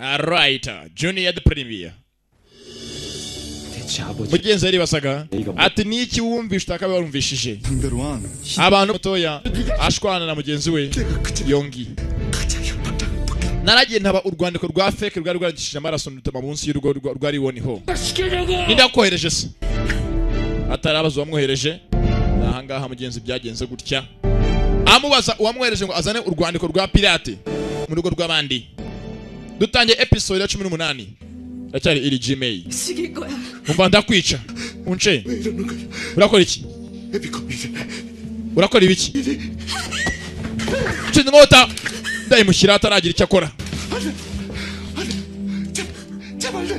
Alright, Junior the Premier. Mugenzi yaribasaga ati niki wumvishe utakabe warumvishije abantu mutoya ashwana na mugenzi we Yongi. Naragiye ntaba urwandiko rwa fake rwari rwandikishije amaraso ndutama munsi y'urugo rwari woniho. Nindakohereje se atarabaza uwamwohereje. Ahangaha mugenzi byagenze gutya, amubaza uwamwohereje ngo azane urwandiko rwa pirate mu rugo rw'abandi. Dutangiye episode ya 18 ndacyari iri Gmail. Umva ndakwica unce. Urakora iki? Urakora ibiki? Nshinze inkota ndayimushyira ataragira icyo akora.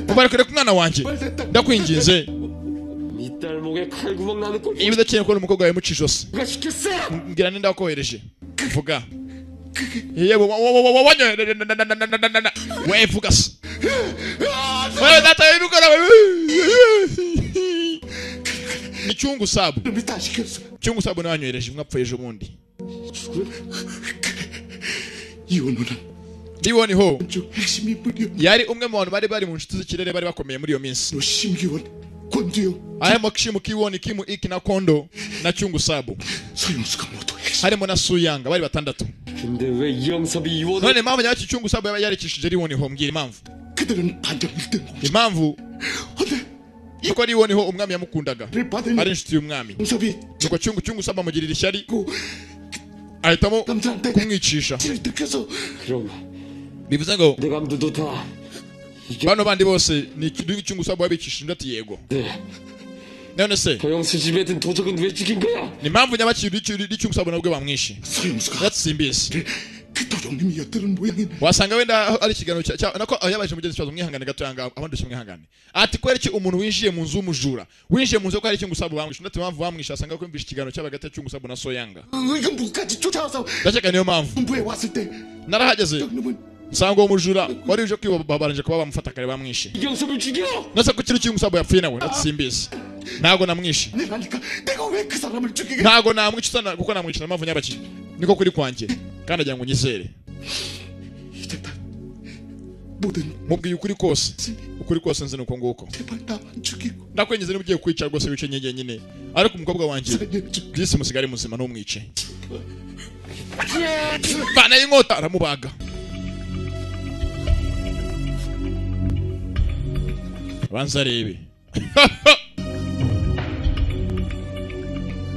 Ubarekere ku mwana wanjye ndakwinginze. Niba udakeneye kubona umukobwa wawe muca ijosi mbwira ninde wakohereje. Vuga. Yewe we vuga se. Wewe data yibikora. Ni cyungu sabu. Cyungu sabu nanyohereje mwapfuye ejo bundi. Ndiwoni ho yari umwe mu bantu bari mu nshuti z'ikirere bari bakomeye muri iyo minsi. Harimo Kishimu Kiwoni Kimu Iki na Kondo na Cyungu Sabu, harimo na Suyanga, bari batandatu. None impamvu nyacyo Cyungu Sabu yaba yarikishije Liwoni ho, mbwira impamvu. Impamvu yuko Liwoni ho umwami yamukundaga ari inshuti y'umwami, nuko Cyungu Sabu amugirira ishyari ahitamo kumwicisha. Bivuze ngo bano bandi bose ni Cyungu Sabu wabikishije. Undi ati yego. None se ni impamvu nyabakiri Cyungu Sabu nabwo bamwishe. Yatsimbise wasanga wenda ari ikiganiro nako yabaje mugenzi kibazo mwihangane gato yanga abandi mwihangane. Ati kweri ki umuntu winjiye mu nzu y'umujura winjiye mu nzu ko ari Cyungu Sabu bamwishe. Undi ati impamvu bamwishe asanga ko yumvishe ikiganiro cy'abagate Cyungu Sabu na Soyanga. Ndakeka niyo mpamvu narahageze nsanga uwo mujura wari uje kwiba babaranje kuba bamufata kare bamwishe. Nase ko Cyungu Sabu yapfuye nawe atsimbise. Ntago namwishe. Ntago namwica kuko namwica impamvu nyabaki. Niko kuri kwanjye kandi agira ngo unyizere. Mubwiye ukuri kose. Ukuri kose nzi nuko nguko. Ndakwingize niba ugiye kwica rwose wice nyenge nyine. Ariko umukobwa wanjye byisi musigare muzima ntumwice. Bana y'inkota aramubaga. Banza rebe.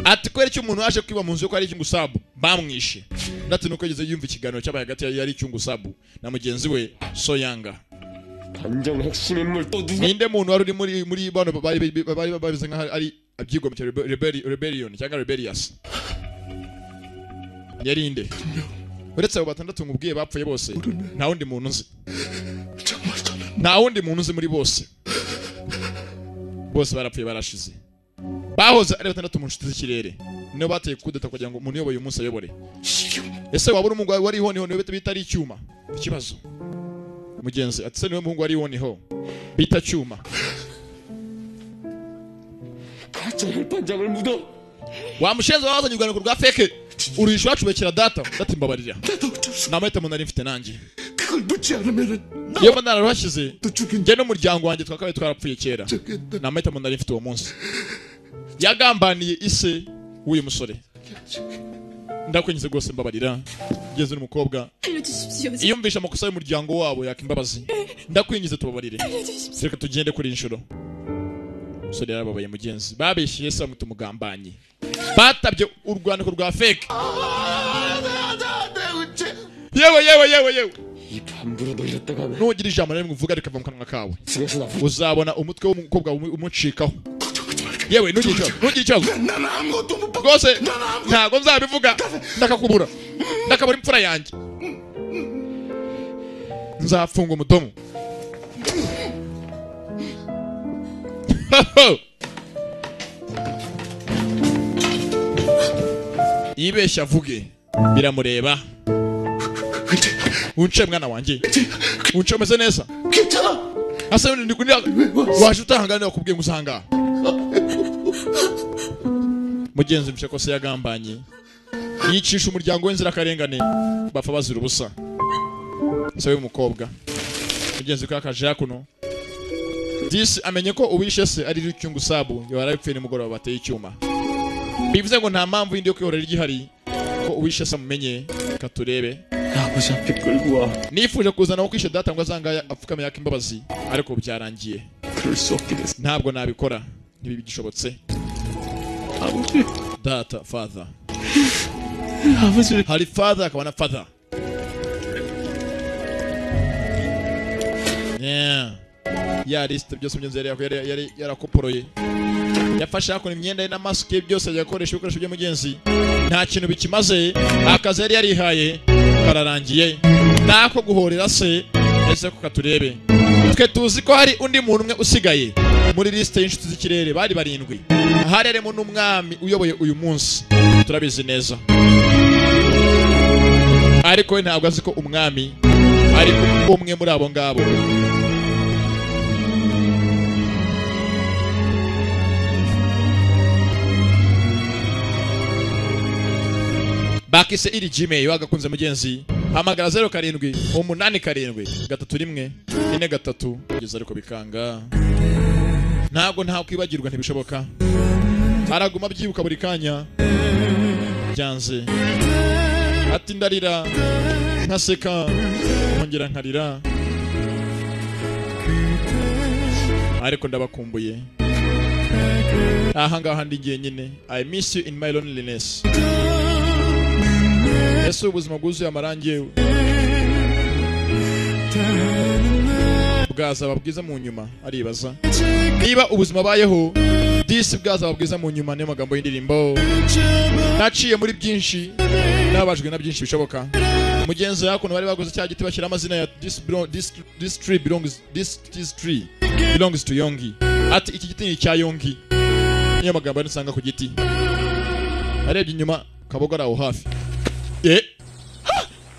Ati kweri cyo umuntu waje kwiba mu nzu ko ari Cyungu Sabu bamwishe. Ndati nuko yigeze yumva ikiganiro cyabaye hagati yari Cyungu Sabu na mugenzi we Soyanga. Ninde muntu wari uri muri bano bari babize nka ari abyigomeke rebellion cyangwa rebellious. Yari inde? Uretse abo batandatu ngubwiye bapfuye bose nta wundi muntu nzi. Nta wundi muntu nzi muri bose. Bose barapfuye barashize. Bahoze ari batandatu mu nshuti z'ikirere niyo bateye kudeta kugira ngo umuntu uyoboye umunsi ayobore. Ese wabura umuhungu wari ho niho bita ari icyuma? Ikibazo mugenzi ati se niwe muhungu wari ho bita cyuma. Wa mushenzi wazanye urwandiko rwa fake urisha wacubekera data. Ndati mbabarira namahitamo nari mfite nanjye. Iyo nararuhashyize njye n'umuryango wanjye twakabaye twarapfuye kera. Namahitamo nari mfite uwo munsi. Yagambaniye ise w'uyu musore. Ndakwingize rwose mbabarira. Ngeze n'umukobwa iyumvisha amakosa y'umuryango wabo yaka imbabazi. Ndakwingize tubabarire. Reka tugende kuri inshuro. Umusore yarababaye mugenzi. Babeshyeye se bamuta umugambanyi. Batabye urwandiko rwa fake. Yewe yewe yewe yewe. Nugira ijambo rimwe uvuga rikava mu kanwa kawe uzabona umutwe w'umukobwa umucikaho. Yewe ntugire ikibazo rwose ntago nzabivuga. Ndakakubura ndakabura imfura yanjye nzafunga umudomo. Yibeshya avuge biramureba. Unce mwana wanjye unce umeze neza. Asa waje utahangana bakubwiye ngo usanga mugenzi mfite ko se yagambanye yicisha umuryango w'inzirakarengane bapfa bazira ubusa. Sabe umukobwa Mugenzi kwa kaje hakuno disi amenye ko uwishe se ari rucyungu sabu yarapfuye nimugoroba bateye icyuma. Bivuze ngo nta mpamvu yindi yo kwihorera igihari ko uwishe se amumenye. Reka turebe. 아버지 앞에 끌고 와. Nifuje kuzana wo kwishe data ngo azangaya apfukame yaka imbabazi ariko byarangiye. 그럴 수 없게 됐어. Ntabwo nabikora ntibigishobotse. 아버지. Data father. 아버지. Hari father akaba na father. Yeah. Ya list byose mugenzi yari yarakoporoye. Yafashe hakuna imyenda ye na mask ye byose ajya gukoresha ibikoresho bya mugenzi. Nta kintu bikimaze, akazi yari yarihaye kararangiye. Nako guhorera se ese ko katurebe. Twe tuzi ko hari undi muntu umwe usigaye muri liste y'inshuti z'ikirere bari barindwi. Hari harimo n'umwami uyoboye uyu munsi. Turabizi neza. Ariko we ntabwo azi ko umwami ari umwe muri abo ngabo. Bakise iri Gmail wagakunze mugenzi hamagara 07 87 31 43 kugeza ariko bikanga. Ntabwo nta kwibagirwa ntibishoboka. Araguma byibuka buri kanya byanze. Ati ndarira nkaseka nkongera nkarira ariko ndabakumbuye. Aha ngaha ndi jyenyine. I miss you in my loneliness. Ese ubuzima bwuzuye amarangi bwazaba bwiza mu nyuma aribaza niba ubuzima bayeho disi bwazaba bwiza mu nyuma. Niyo magambo y'indirimbo. Naciye muri byinshi nabajwe na byinshi bishoboka. Mugenzi yakuno bari baguze cya giti bashyira amazina ya this tree belongs this tree belongs to Yongi. Ati iki giti ni cya Yongi. Niyo magambo yanisanga ku giti. Arebye inyuma kabogora aho hafi.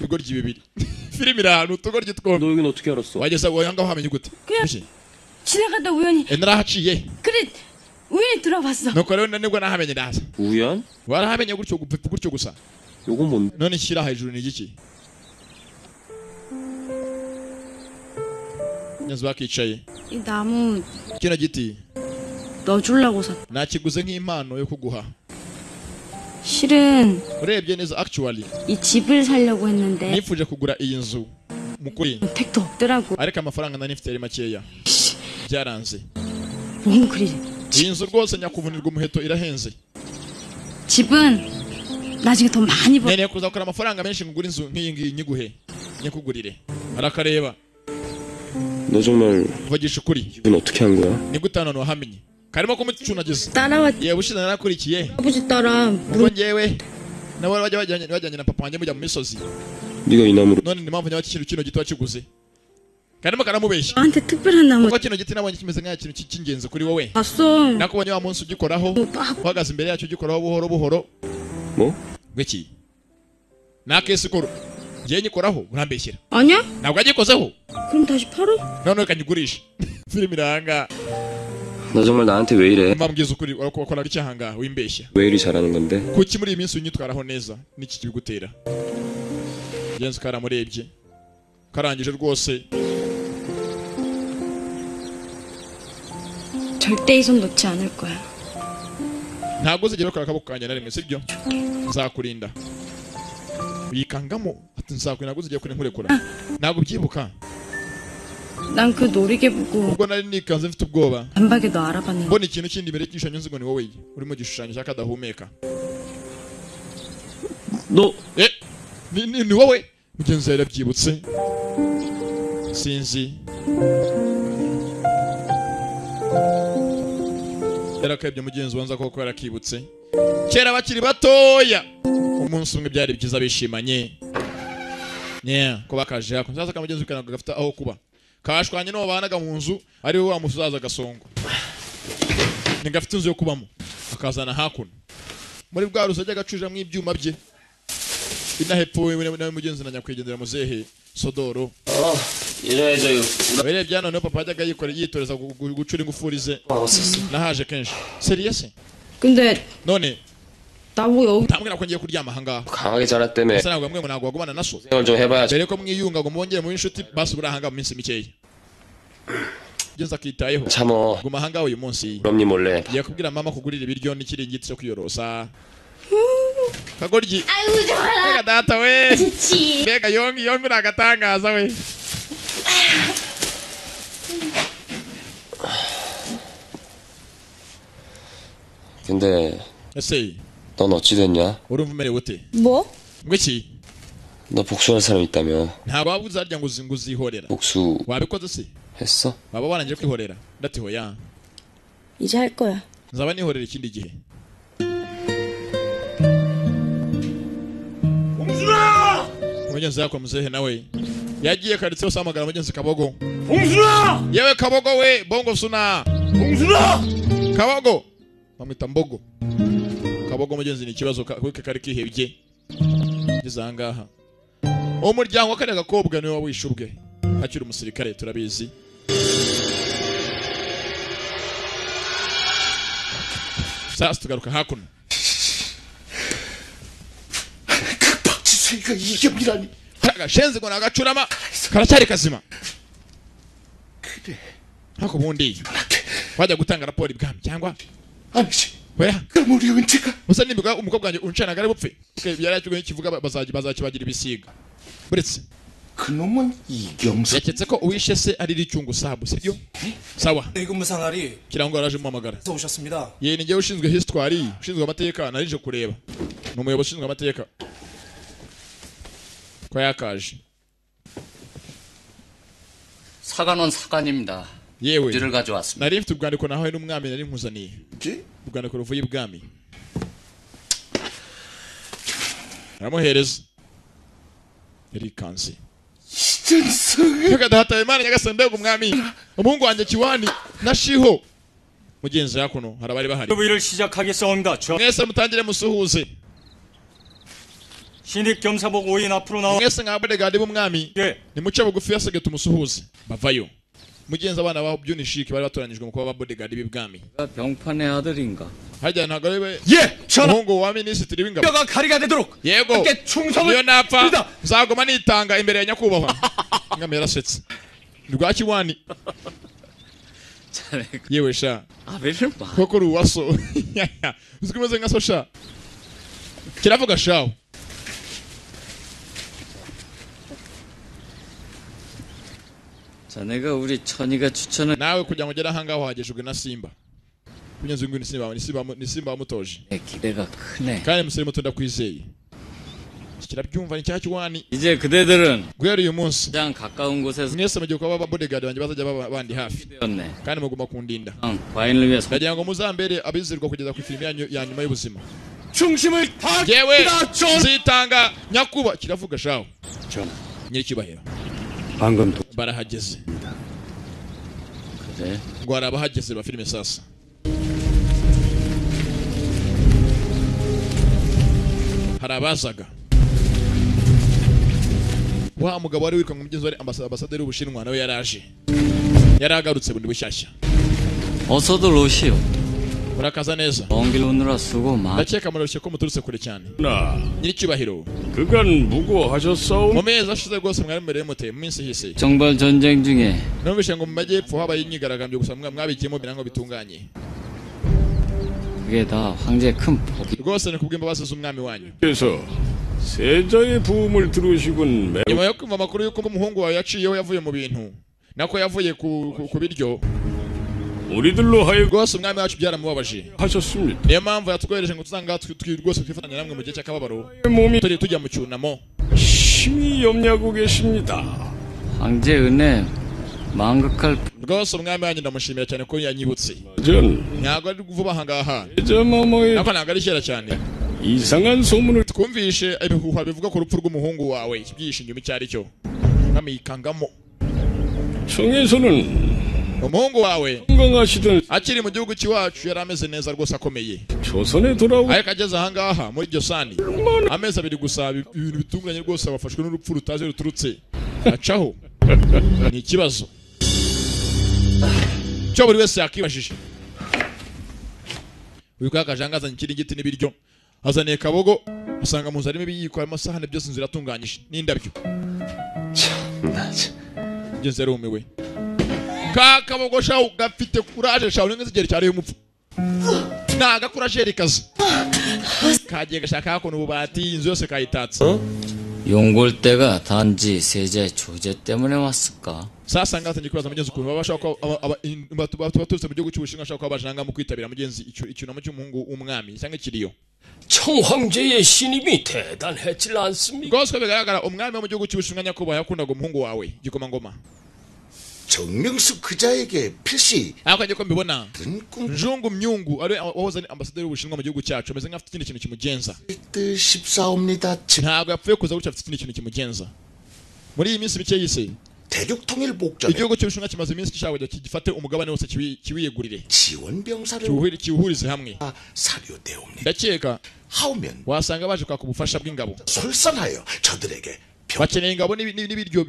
Ibigoryi bibiri. Filimi irahantu utugoryi twombi. 너 여긴 어떻게 알았어? Wageze aho ngaho hamenye gute? 지나가다 우연히. Narahaciye. 그래 우연히 들어봤어. Nuko rero nibwo nahamenye ndaza. 우연? Warahamenye gutyo gutyo gusa. 요건 뭔? None shyira hejuru ni igiki? Nyazi bakicaye. 이 나무 Kino giti 너 주려고 샀. Nakiguze nk'impano yo kuguha. 실은 urebye neza actually 이 집을 살려고 했는데 nifuje kugura iyi nzu mukuri 택도 없더라고. ariko amafaranga nari mfite yari makeya byaranze. 뭔 그리 iyi nzu rwose nyakuvunirwa umuheto irahenze. 집은 나중에 돈 많이 벌. Nkeneye kuzakora amafaranga menshi ngugura inzu nk'iyi ngiyi nyiguhe nyikugurire. Arakareba. 너 정말 vugisha ukuri. 집은 어떻게 한 거야? Ni gute hano wahamenye? Karimo kumucunagiza. 따라왔. Yewe ushize narakurikiye. 아버지 따라. Ubwo njyewe nabo bajyanye na papa wanjye mujya mu misozi. 네가 이 나무를 None ni mpamvu nyabakiri kino giti wakiguze. Karimo karamubeshya. 나한테 특별한 나무. Kuko kino giti nabonye kimeze nk'aho ikintu cy'ingenzi kuri wowe. 봤어. Nakubonye wa munsi ugikoraho uhagaze imbere yacyo ugikoraho buhoro buhoro. 뭐? Ngwiki. Nakesikoro. Ngiye nyikoraho urambeshyira. 아니야? Ntabwo agikozeho. 그럼 다시 팔어? None reka nyigurishe. Filimi iranga. 너 정말 나한테 왜 이래? Mbambwiza ukuri wakora icyaha ngaha wimbeshya. 왜 이리 잘하는 건데? Kuki muri iyi minsi unyitwaraho neza niki kibigutera? Genzi karamurebye. Karangije rwose. 절대 이 손 놓지 않을 거야. Ntabwo uzigera ukora akaboko kanjye na rimwe sibyo? Nzakurinda. Uyikangamo ati nzakurinda ntabwo uzigera kure nkurekura. Ntabwo ubyibuka. 난 그 놀이개 보고 ubwo nari nikanze mfite ubwoba 단박에 너 알아봤는데 mbona ikintu kindi imbere y'igishushanyo nzi ngo ni wowe uri mu gishushanyo cya kadahumeka. 너 ni wowe mugenzi yarabyibutse. Sinzi yarakebye mugenzi wanza koko yarakibutse kera bakiri batoya. Umunsi umwe byari byiza bishimanye. Yeah, ko bakaje yako sasa kamugenzi ukanaga gafite aho kuba kashwanye no babanaga mu nzu ari we wa musaza gasongo ni gafite inzu yo kubamo akazana hakuno muri bwa ruso ajya gacurira mu ibyuma bye inahepfo we nawe mugenzi na nyakwigendera muzehe Sodoro. Urebye hano papa yajyaga yikora yitoreza gucura ingufuri ze nahaje kenshi. Serious? 근데 none 나보고 여기 tambwira ko ngiye kuryama aha ngaha. 강하게 자랐다며. Ese ntabwo bamwe ngo ntabwo wagumana na so. 생활 좀 해봐야지. Dore ko mwiyunga ngo mwongere mu inshuti basubira aha ngaha mu minsi mikeya. Mugenzi akitayeho. 참어. Guma ahangaha uyu munsi. 그럼니 몰래 Ngiye kubwira mama kugurira ibiryo n'ikiringiti cyo kwiyorosa. Kagoryi. 아이고 좋아라. Mbega data we. 좋지. Mbega yombi yombi ni agatangaza we. 근데 Ese 넌 어찌 됐냐? urumva umerewe ute? 뭐? Ngo iki? 너 복수할 사람 있다며. Ntabwo waba uzarya ngo ngo uzihorera. 복수 Wabikoze se? 했어? Waba warangije kwihorera? Ndati hoya. 이제 할 거야. Nzaba nihorera ikindi gihe. Mugenzi yakora muzehe nawe yagiye karitse hose ahamagara mugenzi Kabogo. Yewe Kabogo we, bongo suna. Kabogo bamwita Mbogo. Kabogo mugenzi ni ikibazo kuko kari kihebye. Ngeze aha ngaha umuryango wa kariya gakobwa niwe wawishe ubwe akiri umusirikare turabizi. Sasa tugaruka hakuno. 박지수이가 이겸이라니. Agashenzi ngo ni agacurama karacyari kazima. 그래. Ariko ubundi wajya gutanga raporo ibwami cyangwa 아니지. oya 그럼 우리 은채가 musa nimba umukobwa wanjye uncanaga ari bupfe yari akigoye kivuga bazakibagira ibisiga buretse 그놈은 이겸수. yaketse ko uwishe se ari ricyungu sabu sibyo sawa. 내근무상할이 Kirango yaraje muhamagara. 오셨습니다. Ye ni njyewe ushinzwe histoire, ushinzwe amateka, narije kureba ni umuyobozi ushinzwe amateka ko yakaje. 사관원 사관입니다. Yewe 를 가져왔습니다. nari mfite ubwandiko nahawe n'umwami nari nkuzaniye ubwandiko ruvuye ibwami aramuhereza yarikanze. 이준석이 Reka dahataye Imana nyagasani mbega umwami umuhungu wanjye Kiwani na Shiho mugenzi hakuno hari abari bahari. 부위를 시작하겠사옵니다. 저 Mwese mutangire musuhuze. 신입 겸사복 5인 앞으로 나와 Mwese nka bodyguard b'umwami 예. nimuce bugufi yasabwe tumusuhuze bavayo. Mugenzi abana ba Byunishiki bari batoranyijwe mu kuba ba bodyguard b'ibwami. 병판의 아들인가? Hajya ntabwo ari we 예, 전하 umuhungu wa minisitiri w'ingabo. 뼈가 가리가 되도록 Yego 함께 충성을 niyo napfa 드리다. nzaguma nitanga imbere ya nyakubahwa. Ingami yarasetse ni rwa Kiwani. 자네 Yewe sha 아비를 봐. koko uri uwa so uzi ko umeze nka so sha kiravuga shawo. 자네가 우리 천이가 추천한 Nawe kugira ngo ugere ahangaha wahagejejwe na Simba kugeza ubu ni Simba ni Simba ni Simba wamutoje. 기대가 크네. Kandi musore muto ndakwizeye. Iki kirabyumva ni cya Kiwani. 이제 그대들은 Guhera uyu munsi 가장 가까운 곳에서 mwese mugiye kuba ba bodyguard banjye bazajya baba bandi hafi 되었네. kandi mugomba kundinda. 과인을 위해서 Ndagira ngo muzambere abizerwa kugeza ku ifilimi yanyu ya nyuma y'ubuzima. 중심을 다 Yewe 전 nzitanga nyakuba kiravuga shawo. 전하, Nyiricyubahiro 방금 도 barahageze. 그래. Ngo hari abahageze ba filime sasa. Hari abazaga wa mugabo wari wirukanwe mugenzi wari ambasaderi w'Ubushinwa nawe yaraje yaragarutse bundi bushyashya. 어서들 오시오. Murakaza neza. 먼 길 오느라 수고 많. Ndakeka murarushye ko muturutse kure cyane. 나 Nyiricyubahiro 그간 무고하셨사오. mu mezi ashize rwose mwari mumereye mute mu minsi ihise? 정벌 전쟁 중에 Numvise ngo mu majyepfo habaye imyigaragambyo gusa mwabigiyemo birango bitunganye. 그게 다 황제의 큰 복이. Rwose ni kubw'imbabazi z'umwami wanyu. 그래서 세자의 부음을 들으시군 매우 Nyuma yo kumva amakuru y'uko umuhungu wawe yaciyeho yavuye mu bintu nako yavuye ku biryo 우리들로 하여금 rwose umwami wacu byaramubabaje. 하셨습니다. Niyo mpamvu yatwohereje ngo tuzanga rwose twifatanya namwe mu gihe cy'akababaro 몸이 turi tujya mu cyunamo. 심히 염려하고 계십니다. 황제 은혜 망극할 Rwose umwami wanyu ndamushimira cyane ko yanyibutse. 전 Ntabwo ari vuba aha ngaha 세자마마의 nako ntabwo ari kera cyane 이상한 소문을 twumvishe ibihuha bivuga ku rupfu rw'umuhungu wawe ibyihishe inyuma icyo ari cyo umwami yikangamo. 청에서는 Umuhungu wawe 건강하시던 akiri mu gihugu cy'iwacu yari ameze neza rwose akomeye 조선에 돌아오고 ariko ageze ahangaha muri iryo sani amezi abiri gusa ibintu bitunguranye rwose bafashwe n'urupfu rutazi ruturutse acaho ni ikibazo cyo buri wese yakibajije. Uyu kaka azanye ikiringiti n'ibiryo azaniye Kabogo asanga mu nzu harimo ibiyiko amasahani byose inzu iratunganyije n'indabyo. 나 참. Mugenzi yarumiwe. Kakabogosha gafite kuraje shawe n'izigeri cyari umupfu. Naga kuraje rikaze. Kagiye gashaka hakuno ububati inzu yose kayitatse. 용골대가 단지 세자의 조제 때문에 왔을까? Sasa ngatangiye kwibaza mugenzi ukuntu baba bashaka baturutse mu gihugu cy'Ubushinwa bashaka kuba baje mu kwitabira mugenzi icyunamo cy'umuhungu w'umwami cyangwa ikiriyo. 청황제의 신임이 대단했질 않습니까? Rwose bigaragara umwami wo mu gihugu cy'Ubushinwa nyakubahwa yakundaga umuhungu wawe igikomangoma. 정명수 그자에게 필시 Ariko njye ko mbibona Njungu Myungu ari wahoze ari ambasaderi w'Ubushinwa mu gihugu cyacu ameze nk'afite ikindi kintu kimugenza. 뜻 십사옵니다. Ntabwo yapfuye kuza gutya afite ikindi kintu kimugenza. Muri iyi minsi mike y'isi 대륙 통일 복전에 igihugu cy'Ubushinwa kimaze iminsi gishaka kugira gifate umugabane wose kiwiyegurire 지원 병사를 kiwuhurize hamwe. 사료되옵니다. Ndakeka 하오면 wasanga baje kwaka ubufasha bw'ingabo. 솔선하여 저들에게 Bakeneye ingabo n'ibiryo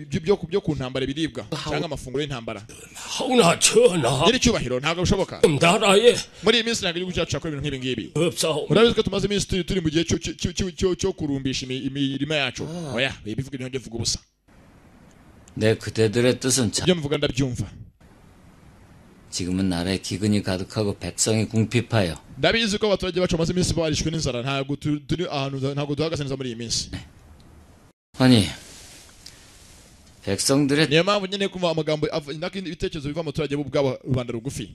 byo ku ntambara ibiribwa cyangwa amafunguro y'intambara. 하오나 전하 Nyiri cyubahiro ntabwo bishoboka. 나라에 Muri iyi minsi ntabwo igihugu cyacu cyakora ibintu nk'ibi ngibi. 없사오. Urabizi ko tumaze iminsi turi mu gihe cyo kurumbisha imirima yacu. Oya, ibivuga ibintu byo ubusa. 내 그대들의 뜻은 참. Ibyo mvuga ndabyumva. 지금은 나라에 기근이 가득하고 백성이 궁핍하여. Ndabizi ko abaturage bacu bamaze iminsi barishwe n'inzara ntabwo turi ahantu ntabwo duhagaze neza muri iyi minsi. 아니 백성들의 niyo mpamvu nyine kumva amagambo ibitekerezo biva mu baturage bo ubwabo rubanda rugufi.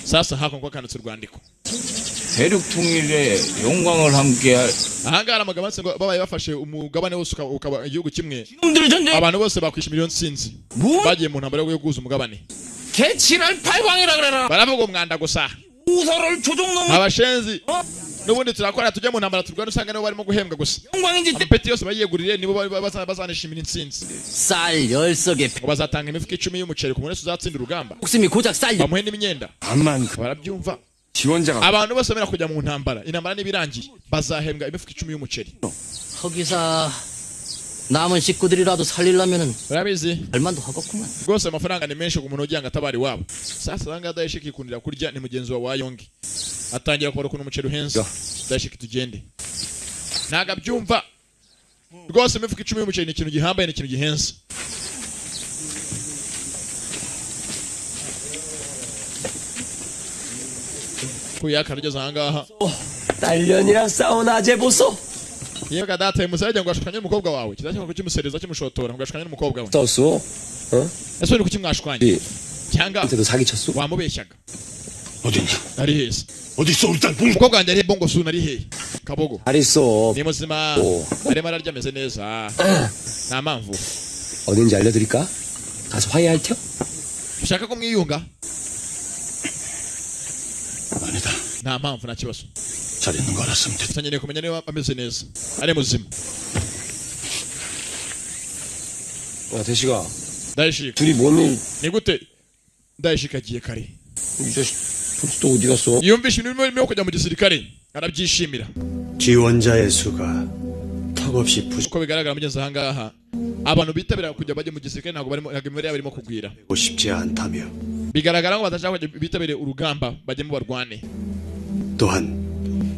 Sasa hakongo kanditse urwandiko. 대륙 통일의 영광을 함께할 Ahangaha hari amagambo ngo babaye bafashe umugabane wose ukaba igihugu kimwe abantu bose bakwishimira iyo ntsinzi bagiye mu ntambara yo guhuza umugabane. 개치랄 팔광이라 그래라. Baravuga umwanda gusa. 우서를 조종놈 abashenzi n'ubundi turakora tujya mu ntambara turwana usanga nibo barimo guhembwa gusa. Amapeti yose bayiyegurire nibo bazanishimira intsinzi. 쌀 10석에 ngo bazatanga imifuka 10 y'umuceri ku muntu wese uzatsinda urugamba. 목숨이 고작 쌀 bamuhe n'imyenda. Barabyumva. 지원자가 Abantu bose bemera kujya mu ntambara intambara nibirangiye bazahembwa imifuka 10 y'umuceri. 허기사 남은 식구들이라도 살리려면은 urabizi 얼만도 하겠구만. Rwose amafaranga ni menshi ku muntu ugira ngo atabari iwabo. Sasa ahangaha Dayishiki yikundira kurya ni mugenzi wa Wayongi atangira kubara ukuntu umuceri uhenze. Dayishiki tugende. Ntabwo abyumva rwose imifuka 10 y'umuceri ni ikintu gihambaye ni ikintu gihenze. Kuyaka rugeze ahangaha. 딸년이랑 싸운 아재 보소. Yega data musajya ngo ashukanye n'umukobwa wawe kizajya ngo kimusereza kimushotora ngo ashukanye n'umukobwa we. 싸웠어? 어? Ese uri kuki mwashwanye? Cyangwa 한테도 사기쳤어? wamubeshyaga? 어디냐? Ari heza. 어디 있어 우리 딸 봉. Umukobwa wanjye ari bongo suna ari hehe? Kabogo. 잘 있어. Ni muzima. Arimo ararya ameze neza. Nta mpamvu. 어딘지 알려드릴까? 가서 화해할 텨? Ushaka ko mwiyunga? 아니다. Nta mpamvu nta kibazo. 잘 있는 거 알았으면 됐다. Gusa nkeneye kumenya niba ameze neza. Ari muzima. 야 대식아. Dayishika. 둘이 뭔 일? Ni gute? Dayishika agiye kare. 이 자식 벌써 또 어디 갔어? Yumvishe ibintu birimo kujya mu gisirikare arabyishimira. 지원자의 수가 턱없이 Uko bigaragara mugenzi ahangaha abantu bitabira kujya bajya mu gisirikare ntabwo barimo ntabwo imibare yabo irimo kugwira. 부족하고 싶지 않다며 Bigaragara ngo badashaka kujya bitabire urugamba bajyemo barwane. 또한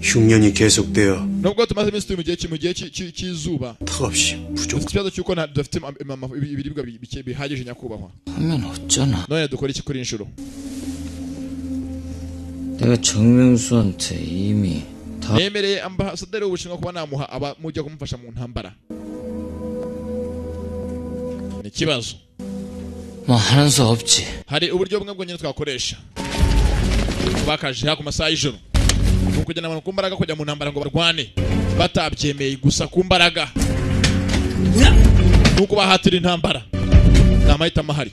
흉년이 계속되어 Nubwo tumaze iminsi turi mu gihe cy'izuba 턱없이 부족 dufite ikibazo cy'uko tudafite ibiribwa bihagije nyakubahwa. 하면 어쩌나? None dukora iki kuri inshuro? 내가 정명수한테 이미 다 Nemereye ambasaderi w'Ubushinwa kuba namuha aba mujya kumufasha mu ntambara. Ni ikibazo. 뭐 하는 수 없지. Hari uburyo bumwe bwonyine twakoresha. Bakaje ku masaha y'ijoro. Ni ukujyana abantu ku mbaraga kujya mu ntambara ngo barwane batabyemeye gusa ku mbaraga. Ni ukubahatira intambara. Nta mahitamo ahari.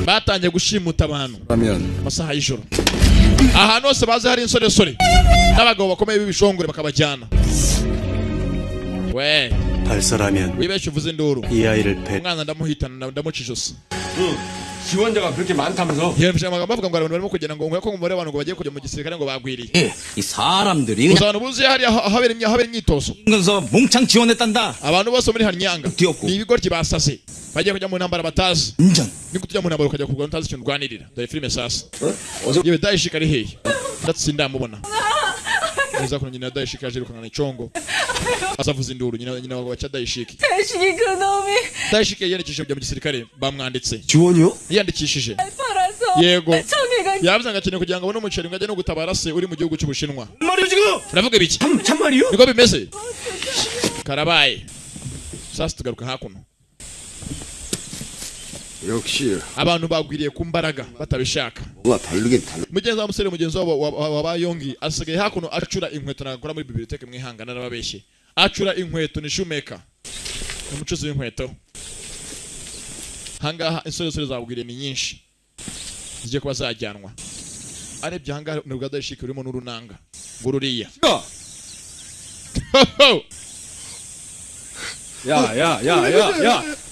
Batangiye gushimuta abantu amasaha y'ijoro. Ahantu hose bazi hari insoresore n'abagabo bakomeye b'ibishongore bakabajyana. We 발설하면 wibeshye uvuze induru. 이 아이를 배 Umwana ndamuhitana ndamuca ijosi. 지원자가 그렇게 많다면서? Yumvise amagambo bavuga ngo abantu barimo kugenda ngo ko umubare w'abantu ngo bagiye kujya mu gisirikare ngo bagwiriye. 이 사람들이 Gusa abantu buzuye hariya ahabera imyitozo. 그래서 몽창 지원했단다. Abantu bose muri Hanyanga 뛰었고. ni ibigoryi basaze bagiye kujya mu ntambara batazi. 인전. Ni gute ujya mu ntambara ukajya kurwana utazi ikintu urwanirira. Dore filime sasa. Yewe Dayishika ari hehe? Ndatsinda ndamubona. Neza kuno nyina Dayishika yaje yirukankana icongo. Azavuza induru nyina wa Chadayishiki. 대식이 그놈이 Dayishiki yiyandikishije kujya mu gisirikare bamwanditse. 지원이요? Yiyandikishije. 팔아서 Yego. 청해가 Yavuze ngo akeneye kugira ngo abone umuceri ngo ajye no gutabara se uri mu gihugu cy'Ubushinwa. 말이요 지금? Uravuga ibiki? 참말이요? Niko bimeze. Karabaye. Sasa tugaruka hakuno. 역시 Abantu bagwiriye ku mbaraga batabishaka. 뭐가 다르긴 달라. Mugenzi wa musore mugenzi wabo wa Bayongi asigaye hakuno acura inkweto nagakora muri biblioteke mwihangana n'ababeshye. Acura inkweto ni shoemaker. Umucuzi w'inkweto. Hangaha insoresore zabugwiriye ni nyinshi. Zigiye kuba zajyanwa. Arebye ahangaha ni ubwa Dayishiki urimo n'urunanga. Ngururiya. 야야야야야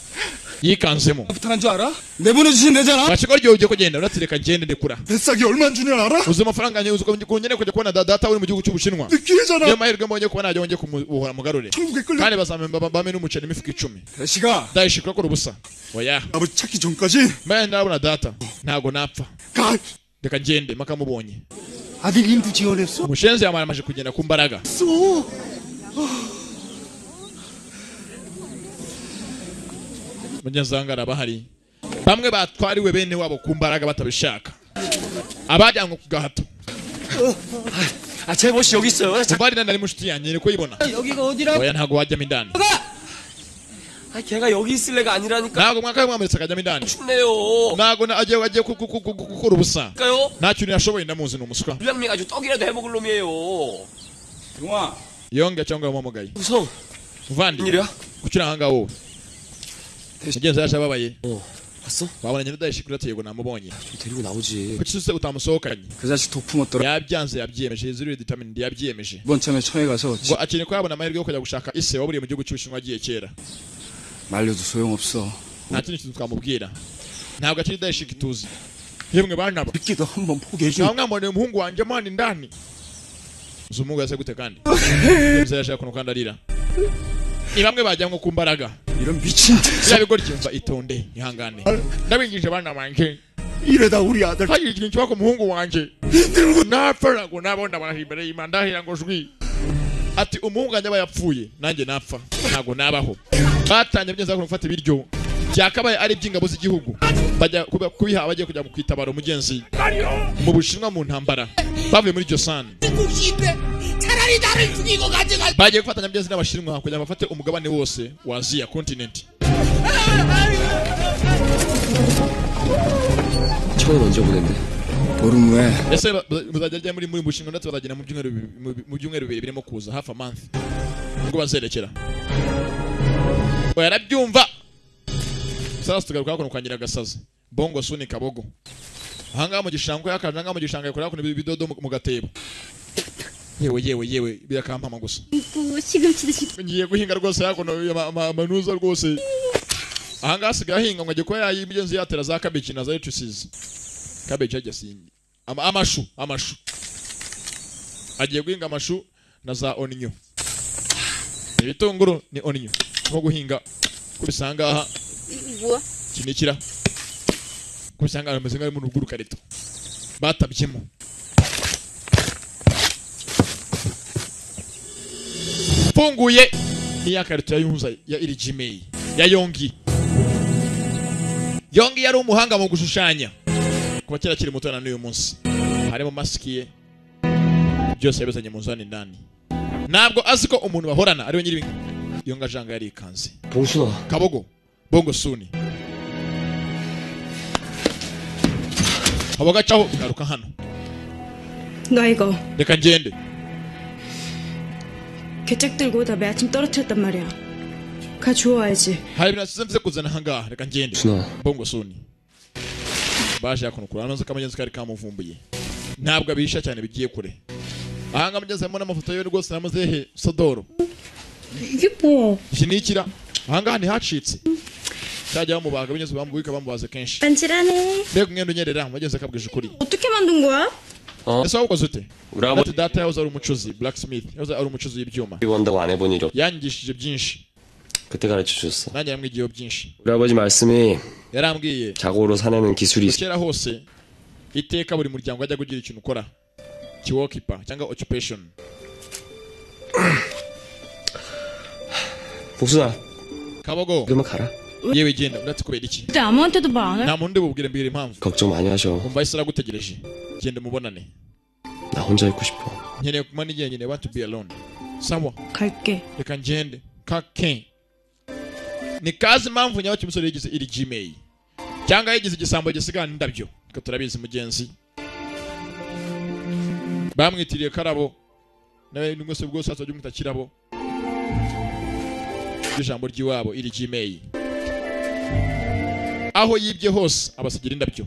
Yikanzemo. 부탁한 줄 알아? 내보내주시면 되잖아. Bashiko ryo ugiye kugenda uratireka ngende ndekura. 새싹이 얼마인 줄 알아? Uzi amafaranga yanjye uzi ko nkeneye kujya kubona data uri mu gihugu cy'Ubushinwa. 기회잖아. Niyo mahirwe mbonye kuba najya wongeye kumubohora mugarure. 천국에 끌려 Kandi bazamemba bame n'umuceri imifuka 10. 대식아 Dayishiki urakora ubusa. Oya. 아버지 찾기 전까지 Mbaye ndabona data. Ntago napfa. 가. Reka ngende mpaka mubonye. 아들 인도 지원했어? Umushenzi yamaramaje kugenda ku mbaraga. 쏘. Mugenzi wanjye arabahari. Bamwe batwariwe bene wabo ku mbaraga batabishaka. Abajyanywe ku gahato. 아, 제보씨 여기 있어요. Muvandi nari mushuti yanjye niko yibona. 여기가 어디라고? Oya ntago wajyamo indani. 아, 걔가 여기 있을 애가 아니라니까. Ntago mwakabaye mwamuretse akajyamo indani. 춥네요. Ntago agiye gukora ubusa. 그러니까요. Nta kintu yashoboye ndamuzi ni umuswa. 불량미 가지고 떡이라도 해먹을 놈이에요. 동아 Yonge cyangwa yamuhamagaye. 우성 Muvandi. 웬일이야? Kuki uri ahangaha wowe? Mugenzi yaje ababaye. 봤어? Wabona nyina Dayishiki uretse yego namubonye. 좀 데리고 나오지. Kuki se utamusohokanye? 그 자식 독 품었더라. Yabyanze yabyiyemeje he's really determined yabyiyemeje. 이번 참에 청해 가서 Ngo akeneye ko yabona amahirwe yo kujya gushaka ise waburiye mu gihugu cy'Ubushinwa agiye kera. 말려도 소용없어. Nta kindi kintu twamubwira. Ntabwo akiri Dayishiki tuzi. Yemwe bana ba. 믿기도 한번 포기해줘. Nta mwamboneye umuhungu wanjye mwana indani. Uzi umuhungu yase gute kandi? Mugenzi yaje hakuno kandi arira. Ni bamwe bajyanwe ku mbaraga. 이런 미친 Biriya bigoryi mva itonde ihangane. Ndabinginze bana banjye. 이러다 우리 아들 Hari ikintu kiba ku muhungu wanjye. Napfa ntabwo nabona abantu imbere y'Imana ndahira ngo jwi. Ati umuhungu wanjye aba yapfuye nanjye napfa ntabwo nabaho. Batangiye bigeze gufata ibiryo byakabaye ari iby'ingabo z'igihugu bajya kubiha abagiye kujya mu kwitabara umugenzi mu Bushinwa mu ntambara bavuye muri Joseon. 차라리 나를 죽이고 가져가. Bagiye gufatanya mugenzi n'Abashinwa kugira ngo bafate umugabane wose wa Asia continent. 청은 언제 보낸대? 보름 후에 Ese muzajya rya muri Bushinwa ndetse bazagenda mu byumweru mu byumweru bibiri birimo kuza half a month ubwo bazerekera. Oya arabyumva. Sasa tugaruka hakuno kwa Nyiragasazi Bongo Suni Kabogo. Ahangaha mu gishanga yakaje ahangaha mu gishanga yakora hakuno ibidodo mu gatebo. Yewe yewe yewe birakampama gusa. 시금치 드시. Ngiye guhinga rwose hakuno amanuza rwose. Ahangaha asigaye ahinga ngo ajye kuba yayimugenzi yatera za cabbage na za lettuces. Cabbage ajya singi. Amashu amashu. Agiye guhinga amashu na za onion. Ibitunguru ni onion. Nko guhinga kubisanga aha 뭐야? kinikira. Kubisanga ameze nk'ari mu rw'urukarito. Batabyemo. Funguye ni ya karito ya Yunza ya Irijimei ya Yongi. Yongi yari umuhanga mu gushushanya. Kuba kera akiri muto na n'uyu munsi. Harimo masiki ye. Byose yabizanye mu nzu hano indani. Ntabwo azi ko umuntu bahorana ariwe nyiri Yonga janga yarikanze. 봉순아. Kabogo Bongo Suni. Kabogo acaho garuka hano. 나 이거 Reka ngende. 개짝 들고 다 매아침 떨어뜨렸단 말이야. 가 주워와야지. Hari ibintu nasize mvuze kuzana ahangaha reka ngende. 순아. Bongo Suni. Baje hakuno kure hano kamugenzi kari kamuvumbuye. Ntabwo abisha cyane bigiye kure. Ahanga mugenzi harimo n'amafoto ye rwose namuzehe Sodoro. 이게 뭐? Iki ni ikira. Ahangaha ntihacitse. Cyajya bamubaga binyuze bamubika bamubaze kenshi. 반질하네. Mbega umwenda unyerera mugenzi akabwije ukuri. 어떻게 만든 거야? Ese wawukoze ute? 우리 아버지 Ati data yahoze ari umucuzi blacksmith yahoze ari umucuzi w'ibyuma. 원다고 안 해본 일이 없. Yanyigishije byinshi. 그때 가르쳐 주셨어. Nanjye yamwigiyeho byinshi. 우리 아버지 말씀이 Yarambwiye 자고로 사내는 기술이 있. kera hose iteka buri muryango wajya kugira ikintu ukora kiwokipa cyangwa occupation. 복순아 Kabogo 그만 가라. Yewe genda uratse kubera iki? 그때 아무한테도 말 안 할. Nta muntu bubwire mbwira impamvu. 걱정 많이 하셔. Umva isi aragutegereje genda umubonane. 나 혼자 있고 싶어. Nkeneye kuguma njyenyine, want to be alone. Sawa. 갈게. Reka ngende kake ni kazi impamvu nyawe cy'umusore yigize iri Gmail cyangwa yigize igisambo gisigana indabyo twe turabizi mugenzi bamwitiriye karabo nawe n'ubwose bwose azajya umwita kirabo ijambo ry'iwabo iri Gmail aho yibye hose abasigira indabyo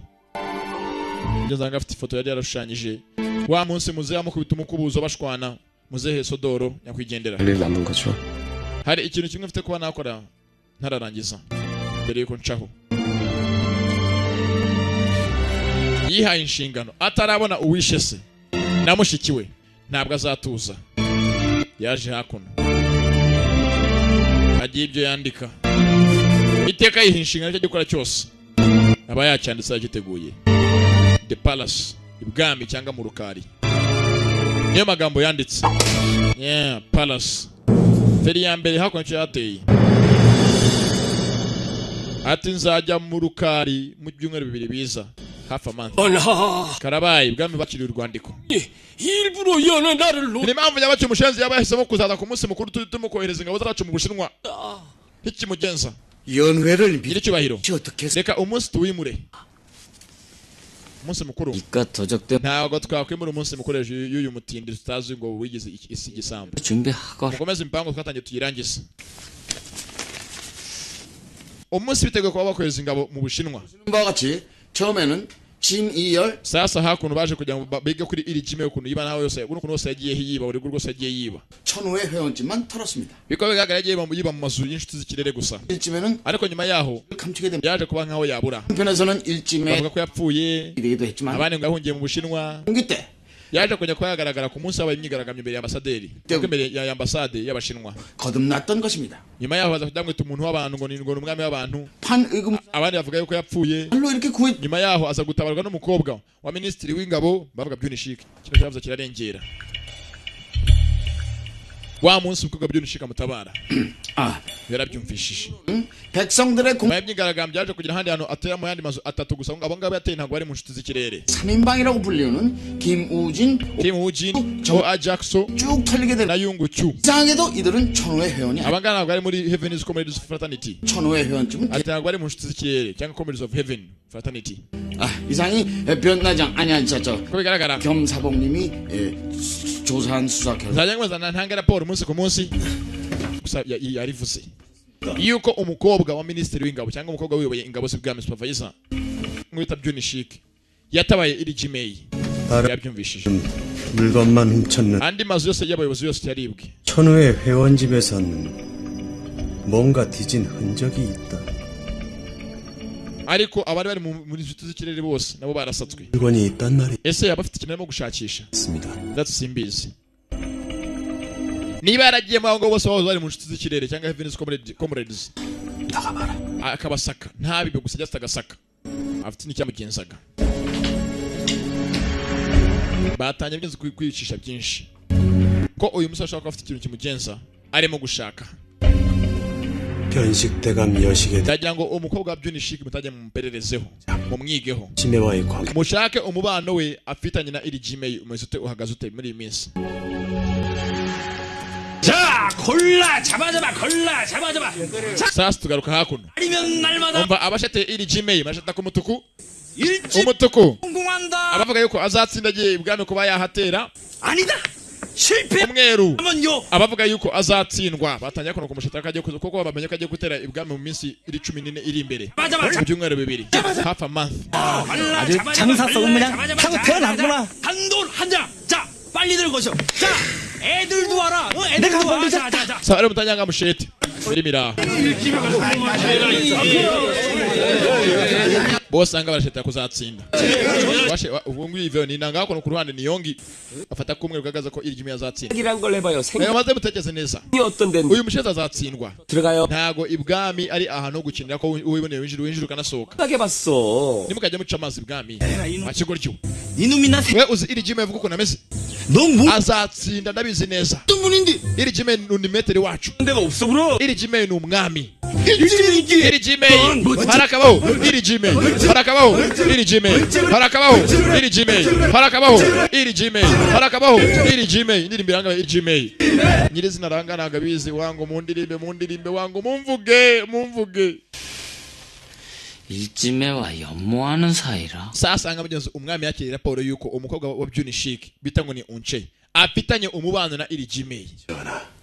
ngeze afite ifoto yari yarashushanyije wa munsi muzehe amukubita umukubuzo bashwana muzehe Sodoro nyakwigendera. 할 일 남은 거죠? Hari ikintu kimwe mfite kuba nakora ntararangiza mbere yuko ncaho. Yihaye inshingano atarabona uwishe se na mushiki we ntabwo azatuza. Yaje hakuno agiye ibyo yandika iteka yiha inshingano icyo gikora cyose aba yacyanditse yagiteguye. The Palace ibwami cyangwa mu rukari niyo magambo yanditse. Yeah, Palace feri ya mbere hakuno icyo yateye ati nzajya mu rukari mu byumweru bibiri biza half a month. Karabaye ibwami bakiriye urwandiko. 일부러 연애 나를 Ni impamvu nyabacu umushenzi yaba yahisemo kuzaza ku munsi mukuru turimo kohereza ingabo zacu mu Bushinwa ntikimugenza. 연회를 Nyiricyubahiro 어떻게 reka umunsi tuwimure umunsi mukuru. 이깟 도적대 Ntabwo twakwimura umunsi mukuru hejuru y'uyu mutindi tutazi ngo wigize isi igisambo. 준비하거라. Mukomeze imipango twatangiye tuyirangize. Umunsi biteguye kuba bakohereza ingabo mu Bushinwa. 바와 같이 처음에는 진이열 Sasa hakuno baje kugira ngo bige kuri iri jime ukuntu yiba nawe yose ukuntu hose yagiye yiba buri rwose yagiye yiba. 천호의 회원집만 털었습니다. Biko bigaragara yagiye yiba mu mazu y'inshuti z'ikirere gusa. 일찜에는 Ariko nyuma yaho 감추게 됩니다. yaje kuba nkaho yabura. 한편에서는 일찜에 Bavuga ko yapfuye 되기도 했지만 abandi ngo yahungiye mu Bushinwa. 공기 때 Yaje kujya kuba yagaragara ku munsi habaye imyigaragambyo imbere ya ambasaderi cyangwa imbere ya ambasade y'Abashinwa. 거듭났던 것입니다. Nyuma yaho baza kujya umuntu w'abantu ngo ni ngo ni umwami w'abantu. 판의금 Abandi bavuga yuko yapfuye. 말로 이렇게 구해 Nyuma yaho aza gutabarwa n'umukobwa wa minisitiri w'ingabo bavuga Byunishike. Kino cyavuze kirarengera. Wa munsi umukobwa Byunishike amutabara 아 yarabyumvishije. 백성들의 공 Nyuma y'imyigaragambyo yaje kugira ahandi hantu atera mu yandi mazu atatu gusa ngo abo ngabo yateye ntabwo bari mu nshuti z'ikirere. 3인방이라고 불리우는 김우진 Kim Woo-jin, Cho Ajaxo 쭉 털리게 na 되는 Yungu Chu. 이상하게도 이들은 천호의 회원이 아니 Aba ngaba ntabwo bari muri Heaven's Comrades Fraternity. 천호의 회원쯤은 Ati ntabwo bari mu nshuti z'ikirere cyangwa Comrades of Heaven Fraternity. 아, 이상이 변나장 아니야 저저 Uko bigaragara 겸사복님이 예, 조사한 수사 결과 nzajya nkomeza ntanga raporo umunsi ku munsi gusa yarivuze yuko umukobwa wa minisitiri w'ingabo cyangwa umukobwa wiyoboye ingabo z'ibwami supervisor mwita Byunishike yatabaye iri Gmail yabyumvishije. 물건만 훔쳤는 Andi mazu yose y'abayobozi yose yaribwe. 천호의 회원집에선 뭔가 뒤진 흔적이 있다. Ariko abari bari muri nshuti z'ikirere bose nabo barasatswe. 물건이 있단 말이 Ese yaba afite ikintu arimo gushakisha? 있습니다. That's simbizi niba yaragiye mu ngo bose baba bari mu nshuti z'ikirere cyangwa Heaven's Comrades akabasaka ntabibe gusa just agasaka afite n'icyamugenzaga batangiye byinshi kwicisha byinshi ko uyu musore ashobora kuba afite ikintu kimugenza arimo gushaka. 변식대감 여식의 Ndagira ngo umukobwa wa Byunishiki mutajya mumupererezeho mumwigeho 치매와의 관계 mushake umubano we afitanye na iri Gmail umeze ute uhagaze ute muri iyi minsi. 자 골라 잡아 잡아 골라 잡아 잡아 자 Sasa tugaruka hakuno 아니면 날마다 umva abashate iri Gmail bashata ku mutuku 일찍 umutuku 성공한다 abavuga yuko azatsinda agiye ibwami kuba yahatera 아니다 실패하면요 umweru abavuga yuko azatsindwa batangiye kuno kumushata ko agiye kuza kuko bamenye ko agiye gutera ibwami mu minsi iri 14 iri imbere 맞아, 맞아. mu byumweru bibiri half a month. 아주 장사성은 그냥 타고 태어났구나. 단돈 한 장. 자, 빨리 들고셔. 자, 애들도 와라. 어, 애들도 내가 와. 한번 자, 자, 자. Sa rero mutanyanga mushete irimo bose anga barashetera kuzatsinda Washe- ubu ngubu ivyo ni inanga hakuno ku ruhande ni yongi afata kumwe rugaragaza ko iri jimi azatsinda. 이란 걸 해봐요. Reka maze mutekereze neza 생각이 어떤 데인데 uyu mushetsi azatsindwa. 들어가요. Ntago ibwami ari ahantu ho gukinira ko wiboneye winjira winjira ukanasohoka. 생각해봤어. Nimukajya muca amazi ibwami akigoryo 이놈이나 we uzi iri jimi avuga ukuntu ameze. Azatsinda ndabizi neza. Iri Jimei ni metero wacu. Iri Jimei ni umwami. Iri Jimei harakabaho. Iri Jimei harakabaho. Iri Jimei harakabaho. Iri Jimei harakabaho. Iri Jimei harakabaho. Iri Jimei indirimbo iranga Iri Jimei. Nyirizina ranga nagabizi wangu mundirimbe mundirimbe wangu mumvuge mumvuge. 일지매와 연모하는 사이라. Sasa mugenzi umwami yakiriye raporo yuko umukobwa wa Byunishik bita ngo ni Unche afitanye umubano na Iri Jimei.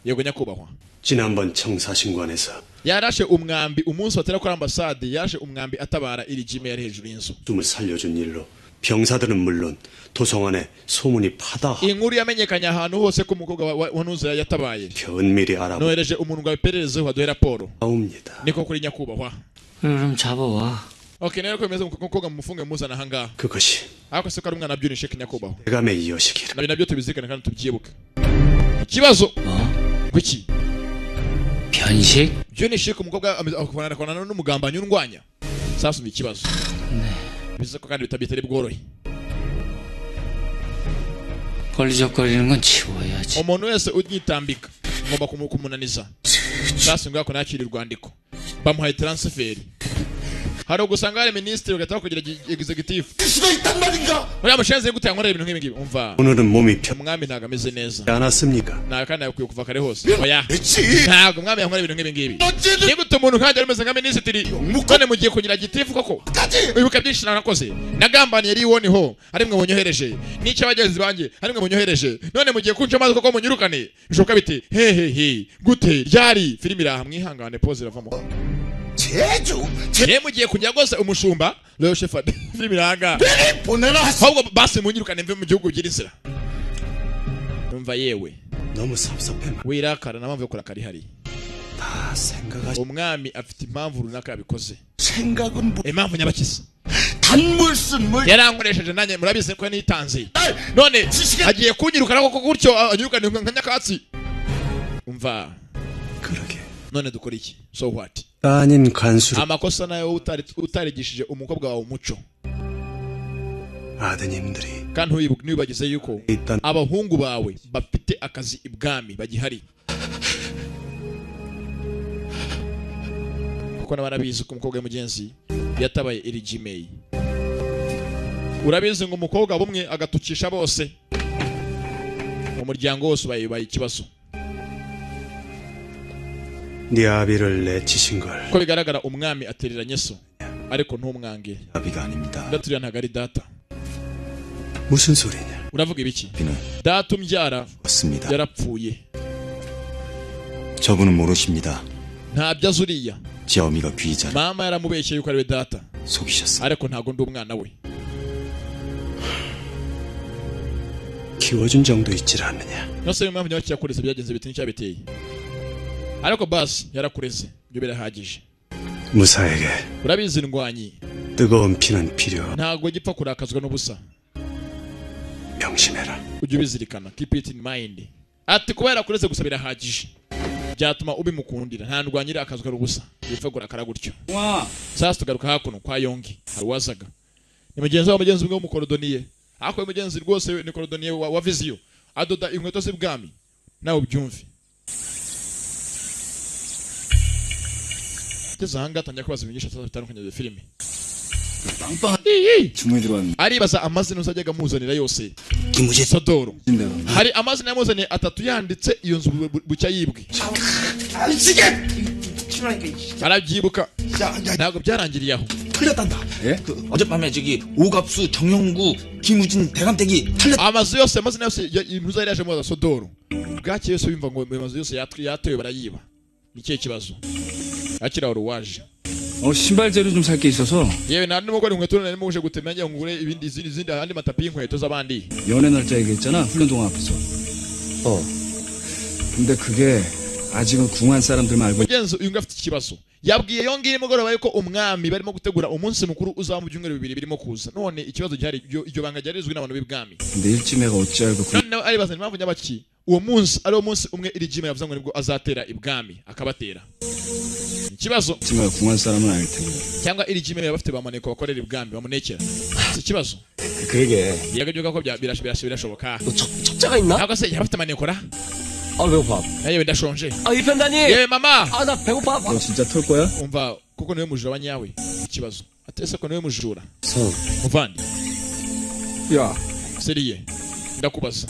Yego nyakubahwa. 지난번 청사신관에서 yarashe umwambi umunsi watera kuri ambasade, yarashe umwambi atabara Iri Jimei yari hejuru y'inzu. 숨을 살려준 일로 병사들은 물론 도성 안에 소문이 파다. Inkuru yamenyekanye ahantu hose ko umukobwa wa Ntuza yatabaye. 은밀히 알아보. Nohereje umuntu ngo abipererezeho aduhe raporo. 옵니다. Niko kuri nyakubahwa. 그럼 잡아와. Okay, rero ko bimeze umukobwa mumufunge muzana ahangaha. 그것이 ariko se ko ari umwana Byunishik nyakubahwa. 대감의 이어시기라. Nabyo nabyo tubizirikane kandi tubyibuke. Ikibazo kuki 변식? Byunishik umukobwa akorana n'umugambanyi undwanya. Sasa ikibazo. Bivuze ko kandi bitari bworohe. 걸리적거리는 건 치워야지. Umuntu wese unyitambika ngomba kumunaniza. Sasa ngako nakira urwandiko. Bamuhaye transfer. Hari ugusanga hari minisitiri ugahita kugira executive. Uriya mushenzi gute yankorera ibintu nk'ibi ngibi? Umva. 오늘은 몸이 Umwami ntago ameze neza. 않았습니까? Ntago kandi akwiye kuva kare hose. Oya. Ntago umwami yankorera ibintu nk'ibi ngibi. Ni gute umuntu nkanjye ameze nka minisitiri none mugiye kugira gitifu koko? Ibuka byinshi narakoze. Nagambaniye ari woni ho, ari mwe munyohereje. N'icyo abagenzi banjye, ari mwe munyohereje. None mugiye kunca amazi koko munyirukane. Bishoboka bite? He he he. Gute? Ryari? Filimi iraha mwihangane pause iravamo. Ye mugiye kujya rwose umushumba Leo Shepherd filimi iranga. Ahubwo basi munyirukane mve mu gihugu by'inzira. Umva yewe. 너무 섭섭해. Wirakara na mpamvu yo kurakara ihari. 다 생각하. Umwami afite impamvu runaka yabikoze. 생각은 Impamvu nyabakiza. 단물 쓴물 Yarankoresheje nanjye murabizi ko nitanze. None agiye kunyirukana koko gutyo anyirukane nka nyakatsi. Umva. 그러게. None dukora iki? So what? 따님 간수를 Amakosa nayo utarigishije umukobwa wawe umuco. 아드님들이 Kandi ntiwibagize yuko 일단 abahungu bawe bafite akazi ibwami bagihari. Kuko nabarabizi ko umukobwa mugenzi yatabaye Iri Jimei. Urabizi ngo umukobwa bumwe agatukisha bose. Umuryango wose ubaye ikibazo. 네 아비를 내치신 걸 Ko bigaragara umwami atereranye so ariko ntumwange. 아비가 아닙니다. Ndaturiya ntago ari data. 무슨 소리냐? Uravuga ibiki? 비는 Data umbyara 없습니다. yarapfuye. 저분은 모르십니다. Ntabyo azi uriya. 제 어미가 귀이잖아. Mama yaramubeshye yuko ariwe data. 속이셨어. Ariko ntago ndi umwana we. 키워준 정도 있질 않느냐? Nose impamvu nyabaki yakureze byagenze biti n'icyabiteye. Ariko basi yarakureze ibyo birahagije. 무사에게 Urabizi ndwanyi 뜨거운 피는 필요. ntago gipfa kurakazwa n'ubusa. 명심해라. Ujye ubizirikana, keep it in mind. Ati kuba yarakureze gusa birahagije. Byatuma ubimukundira. Nta ndwanyi irakazwa n'ubusa. Bipfa kurakara gutyo. Sasa tugaruka hakuno kwa Yongi. Hari uwazaga. Ni mugenzi wa mugenzi umwe w'umukorodoniye. Ariko uyu mugenzi rwose ni korodoniye wa Viziyo. Adoda inkweto z'ibwami. Nawe ubyumve. Ageze ahangaha atangira kubaza ibintu byinshi bitandukanye bya filime. 주문이 들어왔는데 Aribaza amazina uzajyaga amuzanira yose. Sodoro. Hari amazina yamuzaniye atatu yanditse iyo nzu bucya yibwe. Arabyibuka. Ntabwo byarangiriye aho. 틀렸단다. 그 어젯밤에 저기 오갑수, 정영구, 김우진 대감댁이 틀렸. Amazu yose amazina yose impuzu yari yaje mubaza Sodoro. Bwakeye yose yumva ngo amazu yose yatewe barayiba. Ni ikihe kibazo? Akira wari uwaje. 신발 재료 좀 살 게 있어서 Yewe nta n'umugore inkweto narimo uje gutema ngira ngo ngure ibindi izindi andi matapi y'inkweto z'abandi. 연애 날짜 얘기했잖아 훈련 동안 앞에서. 근데 그게 아직은 궁한 사람들만 알고 Mugenzi uyu nguyu afite ikibazo. Yabwiye Yongi nimugoroba yuko umwami barimo gutegura umunsi mukuru uzaba mu byumweru bibiri birimo kuza. None ikibazo gihari iryo banga ryari rizwi n'abantu b'ibwami. 근데 일지매가 어찌 알고 그 None aribaza impamvu nyabaki uwo munsi ari wo munsi umwe Iri Jimei yavuze ngo nibwo azatera ibwami akabatera. Ikibazo 일지매가 궁한 사람은 아닐 테고. cyangwa Iri Jimei yaba afite bamaneko bakorera ibwami bamunekera. Si ikibazo. 그러게. Yego byuka ko birashoboka. 너 첩자가 있나? Ntabwo se yaba afite manekora? 아 배고파. Yewe ndashonje. 아 이편단이. Yewe mama. 아 나 배고파. 너 진짜 털 거야? Umva kuko niwe mujura wa nyawe. Ikibazo. Ati ese ko niwe mujura? 성 Muvandi. 야, Seriye. Ndakubaza.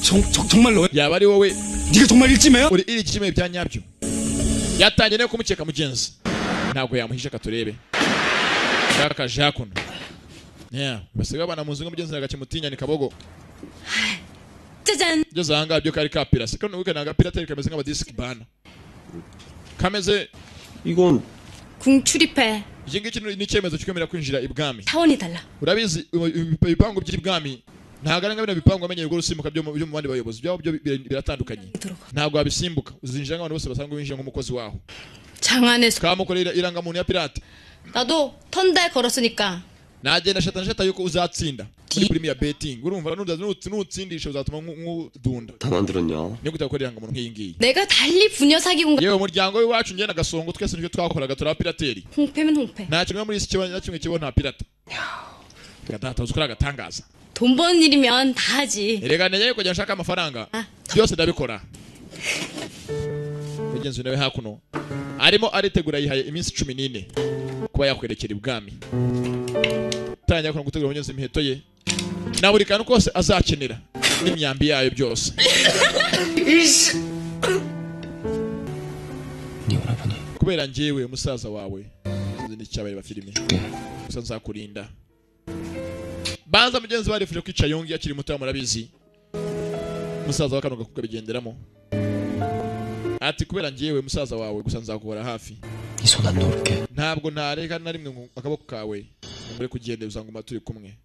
정말 너야? Yaba ari wowe? 네가 정말 일찜이야? Uri iri kimwe bya nyabyo. Yatangiye no kumukeka mugenzi. Ntabwo yamuhisha katurebe. Yakaje hakuno. Yeah, basiga abana mu nzu mugenzi nagakimutinya ni kabogo. 짜잔. Ngeze aha ngaha byo kari kapirase. Kano wiga naga pirateri kameze nk'aba disc bana. Kameze 이건 궁 출입해. Iki ngiki ni icyemezo cy'ukwemera kwinjira ibwami. 차원이 달라. Urabizi ibipangu by'ibwami ntabwo ari nka bino bipangu wamenyeye ubwo usimbuka byo mu bandi bayobozi byabo byo biratandukanye. Ntabwo wabisimbuka uzinjira nk'abantu bose basanzwe winjira nk'umukozi waho. 장안에서 Kamukorera irangamuntu ya pirate. 나도 턴달 걸었으니까. Nagenda shata nshata yuko uzatsinda muri premier betting urumva nutsindisha uzatuma nk'udunda. 다 만들었냐? Ni gute gukora irangamuntu nk'iyi ngiyi? 내가 달리 부녀 사기 공간. Yewe umuryango w'iwacu njye na Gasongo twese nicyo twakoraga turi abapirateri. 홍패면 홍패. Nta kimwe muri iki kibazo na kimwe kibaho nta pirata. Gatata uzi ko ari agatangaza. 돈 버는 일이면 다 하지. Erega neye kujya nshaka amafaranga byose ndabikora. Mugenzi nawe hakuno arimo aritegura yihaye iminsi 14 kuba yakwerekera ibwami. Tangira kuno gutegura mugenzi imiheto ye na buri kantu kose azakenera n'imyambi yayo byose. Kubera njyewe musaza wawe ni cyabaye ba filime gusa nzakurinda. Banza mugenzi barifuje kwica Yongi akiri muto murabizi. Musaza wa kano gakuka bigenderamo. Ati kubera njyewe musaza wawe gusa nzakuhora hafi. Ntabwo ntareka na rimwe akaboko kawe ngure kugenda uzanguma turi kumwe.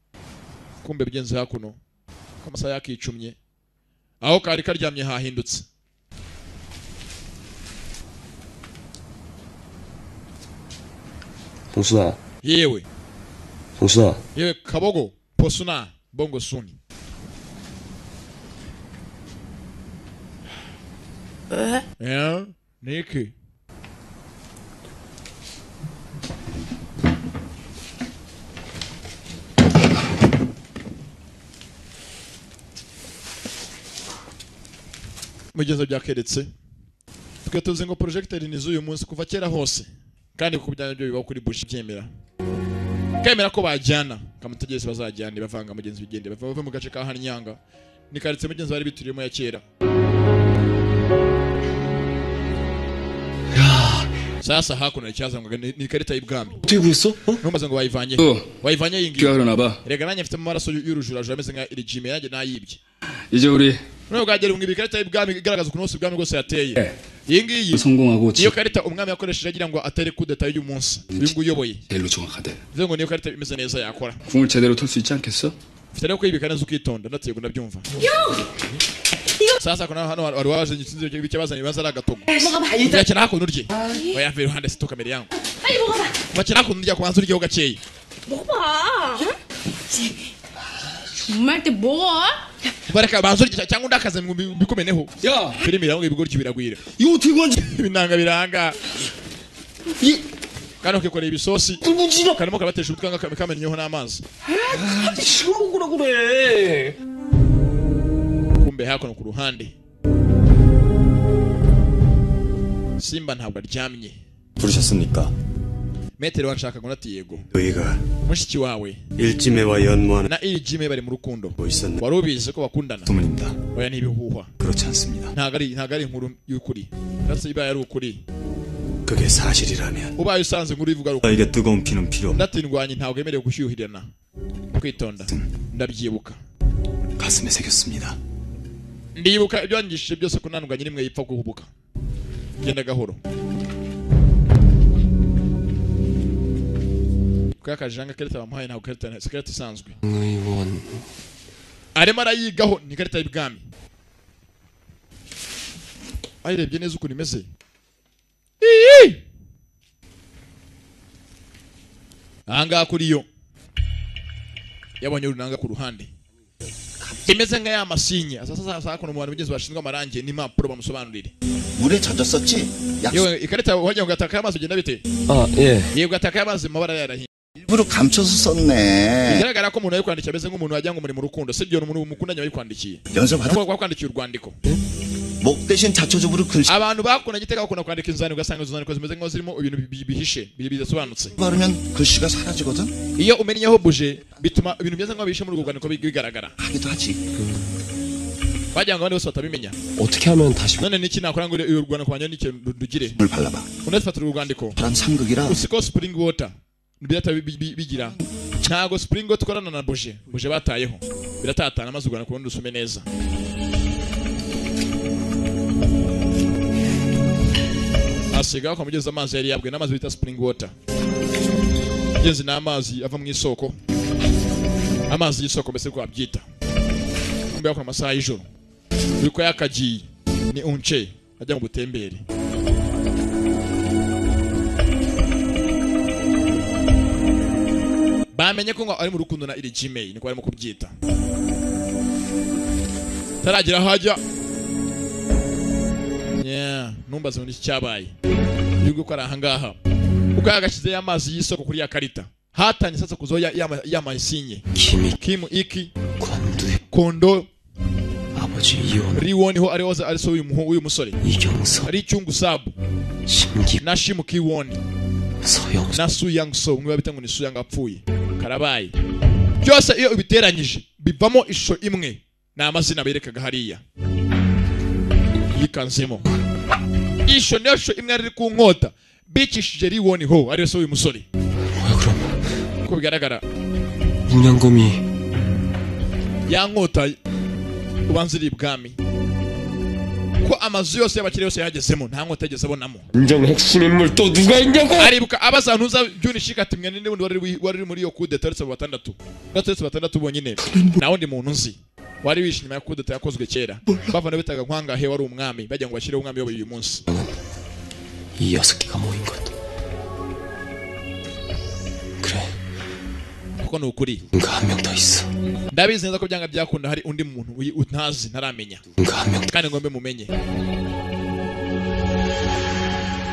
Kumbe bigenze hakuno amasaha yakicumye aho kari karyamye hahindutse. 봉순아. Yewe. 봉순아. Yewe kabogo posuna bongo suni. Yeah, Niki. Mugenzi byakeretse. Twe tuzi ngo projecteur ni z'uyu munsi kuva kera hose. Kandi kubijyana byo bibaho kuri Bush byemera. Kemera ko bajyana, kamutegereze bazajyana bavanga mugenzi bigende bava mu gace ka Hanyanga. Ni karitse mugenzi bari bituriyemo ya kera. Sasa hakuno icyazangwaga ni ikarita y'ibwami. 어떻게 구했어? Ntumaze ngo wayivanye. Wayivanye iyi ngiyi. 귀하려나 봐. Erega nanjye mfite mu maraso y'urujurajura ameze nka regime yanjye nayibye. 이제 우리 None bwagera ngo ikarita y'ibwami igaragaza ukuntu hose ubwami bwose yateye. Iyi ngiyi 성공하고 niyo karita umwami yakoresheje agira ngo atere kudeta y'uyu munsi. Uyu nguyu uyoboye. 제일로 정확하대. Bivuze ngo niyo karita imeze neza yakora. 궁을 제대로 털 수 있지 않겠어? Ufite rero kuyibika neza ukitonda ndatego ndabyumva. Sasa kuna hano wari waje ngitsinze icyo bazanye baza ari agatogo. Yakira hakuno urye. Oya mve iruhande sitoka kamera yangu. 빨리 먹어봐. Bakira hakuno urya kubanza uryeho gakeya. 먹어봐. 정말 때 먹어. Bareka banza urye cyangwa undakaze ngo mbikumeneho. 야, Filimi iranga ibigoryi biragwira. 이거 어떻게 구한지? Ibinanga biranga. Kano kikoreye ibisosi. Karimo kabatesha umutwe nga kamennyeho n'amazi. 지금 먹으라 그래. Kumbe hakuno ku ruhande. Simba ntabwo aryamye. 부르셨습니까? Metero wanshaka ngo nati yego. 너희가 Mushiki wawe 일찜애와 연모하는 na Irijime bari mu rukundo. 뭐 있었나? Wari ubizi ko bakundana? 소문입니다. Oya ni ibihuha. 그렇지 않습니다. Ntabwo ari inkuru y'ukuri. Ndetse ibaye ari ukuri. 그게 사실이라면 Ubaye usanze inkuru ivuga ari ukuri. 너에게 뜨거운 피는 필요 없. Ndatindwanye ntabwo yemerewe gushyuhirana. Kwitonda. Ndabyibuka. 가슴에 새겼습니다. Ndibuka ibyo wanyigishije byose ko nta ndwanyi n'imwe yipfa guhubuka. Genda gahoro. Kuya kajanga karita bamuhaye ntabwo karita karita isanzwe. 의원. Arimo arayigaho ni ikarita y'ibwami. Ayirebye neza ukuntu imeze. Ii! Ahangaha kuri yo yabonye urunanga ku ruhande. Imeze nka ya masinye. Sasa kuno mu bantu bigeze bashinzwe amarangi n'impapuro bamusobanurire. 물에 젖었었지? Yewe ikarita wagira ngo gataka y'amazi ugenda bite? 아, 예. Yego gataka y'amazi mabara yarahinduye. 일부러 감춰서 썼네. Bigaragara ko umuntu yayikwandikiye ameze nk'umuntu wagira ngo muri mu rukundo, sibyo? Umuntu mukundanye yayikwandikiye. 연습하다 Ntabwo wakwandikiye urwandiko. 목 대신 자초적으로 글씨 Abantu bakundanye iteka bakunda kwandika inzandiko, ugasanga izo nzandiko zimeze nk'aho zirimo ibintu bihishe, bidasobanutse. 바르면 글씨가 사라지거든. Iyo umennyeho buje bituma ibintu bimeze nk'aho bihishe muri urwo rwandiko bigaragara. 하기도 하지. Bagira ngo abandi bose batabimenya. 어떻게 하면 다시 None niki nakora ngo uru rwandiko wanjye n'ikintu ndugire? 물 발라봐. Unafata uru rwandiko 바람 상극이라 usiko spring water birata bigira ntago spring water ikorana na buje buje batayeho biratatana maze urwandiko ubundi usome neza. Asigaho akamugeza amazi yari yabwe n'amazi bita spring water. Genzi ni amazi ava mu isoko, amazi y'isoko mbese ko babyita. Kumbe yakora amasaha y'ijoro uriko yakagiye ni unce ajya mu butembere. Bamenye ko ngo ari mu rukundo na iri Gmail niko barimo kubyita. Taragira aho ajya. Yeah, numbaze ngo niki cyabaye. Yuko ko ari aha ngaha. Uko yagashyize y'amazi y'isoko kuri ya karita. Hatanye sasa kuzo ya ya masinye. 김이 Kim iki 권두 Kondo 아버지 이혼 Riwon ho ari hoze ari so uyu uyu musore. 이경석 Ari cyungu sabu 심기 na Shimu Kiwon 서영 na Su Yang So mwe babita ngo ni Su Yang apfuye. Karabaye. Byose iyo ubiteranyije bivamo ishusho imwe. Ni amazina berekaga hariya. Yikanzemo. Ishusho niyo shusho imwe ari ku nkota. Bicishije Riwon ho ari so uyu musore. 뭐야 그럼 Uko bigaragara 문양검이 ya nkota ubanza iri ibwami. Ko amazu yose y'abakire yose yagezemo nta nkota yageze abonamo. 인정 핵심 인물 또 누가 있냐고 Aribuka abaza ntuza byunishika ati mwe n'undi wari uri muri iyo kudeta uretse abo batandatu. Uretse batandatu bonyine. Nta wundi muntu nzi wari wishe inyuma ya kudeta yakozwe kera. Bavana bitaga nkwangahe wari umwami bajya ngo bashyireho umwami uyoboye uyu munsi. 이 여섯 개가 모인 것 그래 Kuko ni ukuri 누군가 한 명 더 있어 ndabizi neza ko byanga byakunda hari undi muntu ntazi ntaramenya 누군가 한 명 kandi ngombe mumenye.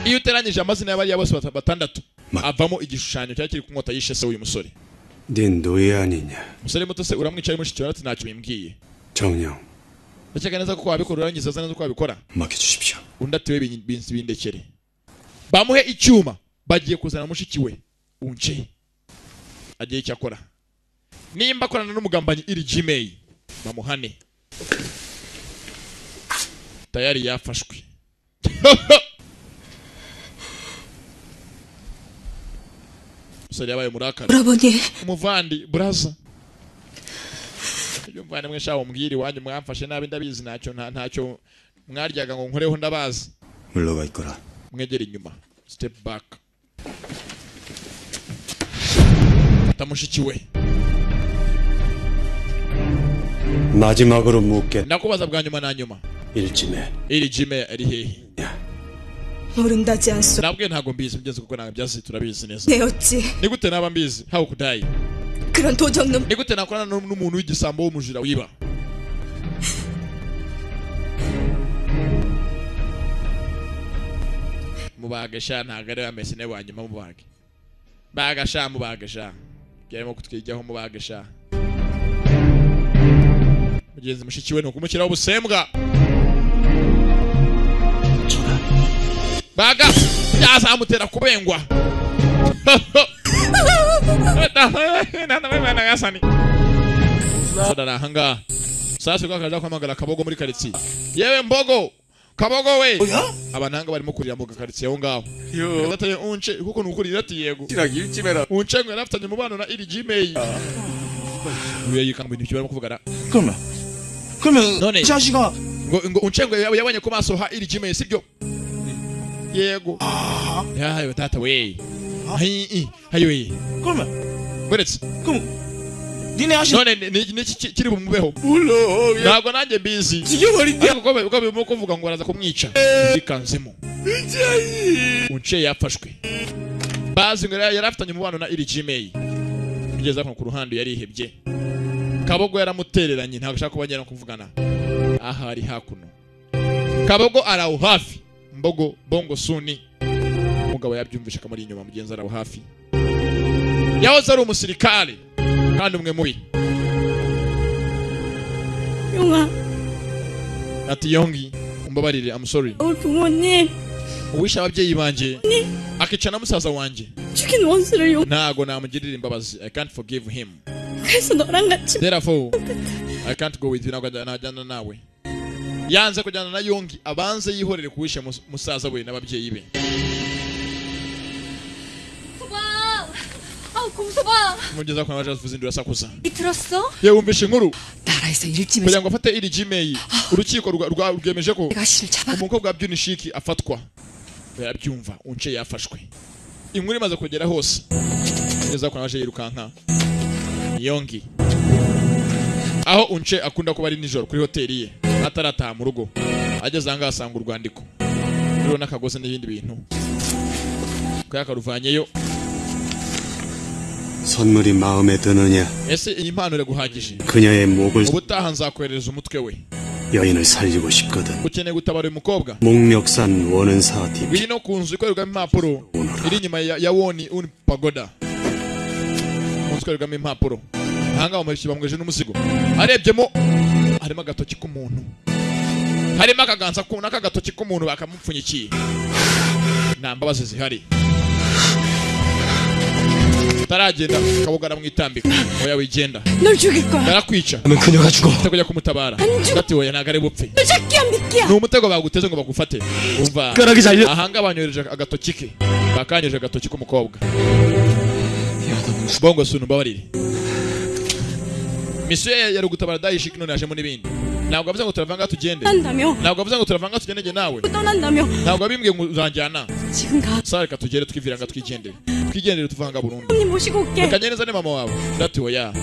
Iyo uteranyije amazina y'abariya bose batandatu avamo igishushanyo cyari kiri ku nkota yishe se w'uyu musore. 네 노예 아니냐? Umusore muto se uramwica ari mushiki wawe ati ntacyo bimbwiye. 정녕 Ndakeka neza ko wabikora urangiza neza ko wabikora. 맡겨주십시오. Undi ati we bindekere. Bamuhe icyuma bagiye kuzana mushiki we unce agiye icyo akora. Nimba akorana n'umugambanyi iri Gmail bamuhane. Tayari yafashwe. Umusore yabaye murakara. 오라버니 Umuvandi buraza. Ibyo muvandimwe sha umbwire iwanyu mwamfashe nabi ndabizi ntacyo ntacyo mwaryaga ngo nkoreho ndabazi. 물러가 있거라. Mwegere inyuma step back. Fata mushiki we. 마지막으로 묻게 Ndakubaza bwa nyuma na nyuma 일지매 iri Gmail ari hehe? 모른다지 않소. Nabwiye ntabwo mbizi mugenzi kuko ntabwo byazi turabizi neza. 내 어찌 Ni gute naba mbizi? How could I? 그런 도적놈 Ni gute nakorana n'umuntu w'igisambo w'umujura wiba? Mubage sha ntabwo ari amese ne wanyuma mubage. Baga sha mubage sha. Byarimo kutwijyaho mubage sha. Mugenzi mushiki we ni ukumushyiraho ubusembwa. Baga yazamutera kubengwa. Sodara ahangaha. Sasa kwa kaja kwamagara Kabogo muri karitsiye. Yewe mbogo Kabogo we. Abananga barimo kurira mu karitsiye aho ngaho. Gatatu unce kuko nukurira ati yego. Unce ngo yarafitanye umubano na iri Gmail. Uyu yikanga ibintu barimo kuvugana. 그러면 그러면 너네. 이 자식아 Ngo unce ngo yabonye ku maso ha iri Gmail sibyo? Yego. Yayo tata we. Hayi hayi we. 그러면 Buretse. 그럼 니네 아시 None ni kiri bumubeho. 몰라 Ntabwo nanjye mbizi. 죽여버린다 Ariko uko birimo kuvuga ngo araza kumwica. Yikanzemo. Unce yafashwe. Bazi ngo yari afitanye umubano na iri Gmail. Bigeze hano ku ruhande yarihebye. Kabogo yaramutereranye ntabwo ashaka kuba no kuvugana. Aha ari hakuno. Kabogo araho hafi. Mbogo Bongo Suni. Umugabo yabyumvishe akamuri inyuma mugenzi araho hafi. Yahoze ari umusirikare kandi umwe mubi. 용아. Ati Yongi, umbabarire, I'm sorry. 우리 부모님 Uwishe ababyeyi banjye akica na musaza wanjye. 죽인 원수를 용. Ntago namugirira imbabazi. I can't forgive him. 그래서 너랑 같이 Therefore, I can't go with you. Ntabwo najyana nawe. Yanze kujyana na Yongi, abanze yihorere kuwishe musaza we n'ababyeyi be. 소방! 아, 공소방! Mugeza kwa naje kuzindura sakuza. 이 들었어? Yewe wumvishe inkuru 나라에서 일찜을 kugira ngo afate iri Gmail, urukiko rwemeje ko 내가 씨를 잡아 umukobwa wa Byunishiki afatwa. Barabyumva, unce yafashwe. Inkuru imaze kugera hose. Mugeza kwa naje yirukanka. Yongi. Aho unce akunda kuba ari nijoro kuri hoteli ye, atarataha mu rugo. Ageze ahangaha asanga urwandiko ruriho n'akagozi n'ibindi bintu. Ko yakaruvanyeyo. 선물이 마음에 드느냐? Ese iyi mpano iraguhagije? 그녀의 목을 Ubutaha nzakoherereza umutwe we. 여인을 살리고 싶거든. Ukeneye gutabara uyu mukobwa? 목멱산 원은사 뒤 Ngwino ku nzu ikorerwamo impapuro iri inyuma ya Woni Un Pagoda. Mu nzu ikorerwamo impapuro. Ahangaha bamushyira bamweje n'umuzigo. Arebyemo harimo agatoki k'umuntu. Harimo akaganza n'akagatoki k'umuntu bakamupfunyikiye. Nta mbabazi zihari. Taragenda kabugara mwitambika. Oya wigenda. 널 죽일 거야. Barakwica. 그러면 그녀가 죽어. Kujya kumutabara. Ati oya ntabwo ari bupfe. 너 새끼야 미끼야. Ni umutego baguteze ngo bagufate. Umva. Karagi 잘려. Ahanga banyohereje agatoki ke. Bakanyohereje agatoki k'umukobwa. Bongo sunu mbabarire. Misiyo yari gutabara Daishik none yajemo n'ibindi. Ntabwo avuze ngo turavanga tugende. 떠난다며. Ntabwo avuze ngo turavanga tugende njye nawe. 떠난다며. Ntabwo abimbwiye ngo uzanjyana. 지금 가. Sara reka tugere twivira nga twigendere. Twigendere tuvanga burundu. 언니 모시고 올게. Reka ngende nzane mama wawe. Ndati oya.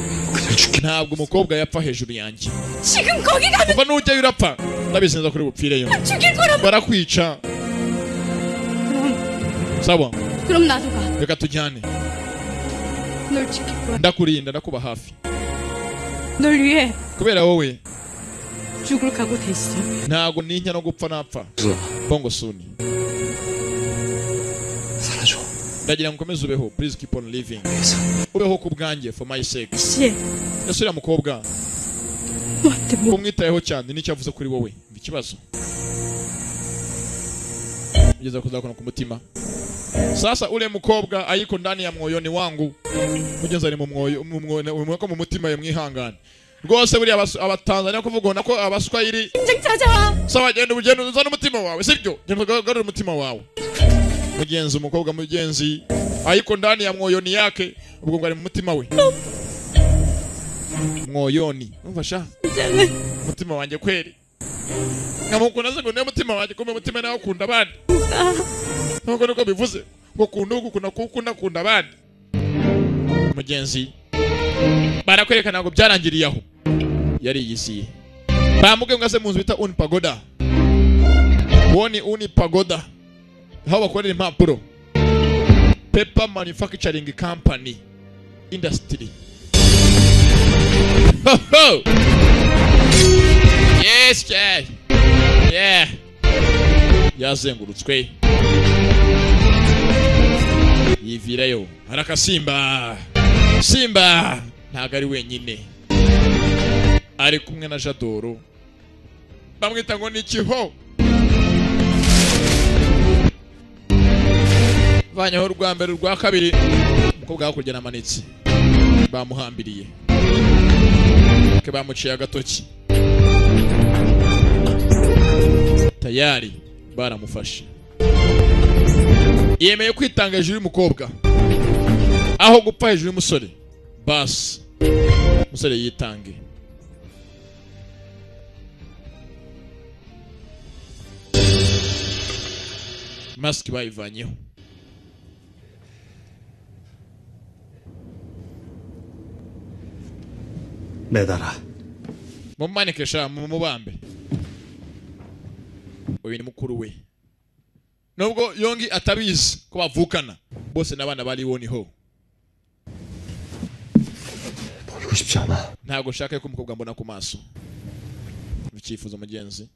Ntabwo umukobwa yapfa hejuru yanjye. 지금 거기 가면 Kuva nujyayo urapfa. Ndabizi neza kuri bupfireyo. 죽일 거란. Barakwica. Sawa. 그럼 나도 가. Reka tujyane. 널 지킬 거야. Ndakurinda ndakuba hafi. 널 위해 Kubera wowe 죽을 각오 돼 있어. ntago ninya no gupfa napfa. Bongo suni. 사라져. Ndagira ngo ukomeze ubeho. Please keep on living. Ubeho ku bwanjye for my sake. 씨, Ese uriya mukobwa 너한테 뭐 kumwitayeho cyane nicyo avuze kuri wowe. Umva ikibazo. Ugeza kuzakona ku mutima. Sasa ule mukobwa ayiko ndani ya mwoyoni wangu. Mugenzi ari mu mwoyo mu mwoyo mu mutima ye mwihangane. Rwose buriya abatanzania kuvuga ko abaswahili 심장 찾아와. sawa genda ugenda uzane umutima wawe sibyo? Genda ugarure umutima wawe. Mugenzi umukobwa mugenzi ayiko ndani ya mwoyoni yake ubwo ngo ari mu mutima we. Mwoyoni. Umva sha. 심장은 Umutima wanjye kweri. Nkamukunda se ngo niyo mutima wanjye kumbe umutima nawe ukunda abandi. Nkuko niko bivuze ngo kunda uku kuna kukunda kunda abandi. Mugenzi barakwereka ntabwo byarangiriye aho. Yariyisiye. Bamubwiye ngo aze mu nzu bita Un Pagoda. Woni Uni Pagoda. Aho bakorera impapuro. Paper Manufacturing Company Industry. Ho ho! Yes, yeah. Yeah. Yazengurutswe. Yivirayo. Harakasimba. Simba ntabwo ari wenyine. Ari kumwe na Jadoro. Bamwita ngo ni ikiho. Vanyeho urwa mbere urwa kabiri. Umukobwa hakurya namanitse. Bamuhambiriye. Ke bamuciye agatoki. Tayari baramufashe. Yemeye kwitanga hejuru y'umukobwa. Aho gupfa hejuru y'umusore. Bas. Umusore yitange. Mask bayivanyeho. 매달아. Mumanike sha mumubambe. Uyu ni mukuru we. Nubwo Yongi atabizi ko bavukana, bose n'abana bari woniho. 버리고 싶지 않아. Ntabwo nshaka ko umukobwa mbona ku maso. Icyifuzo mugenzi.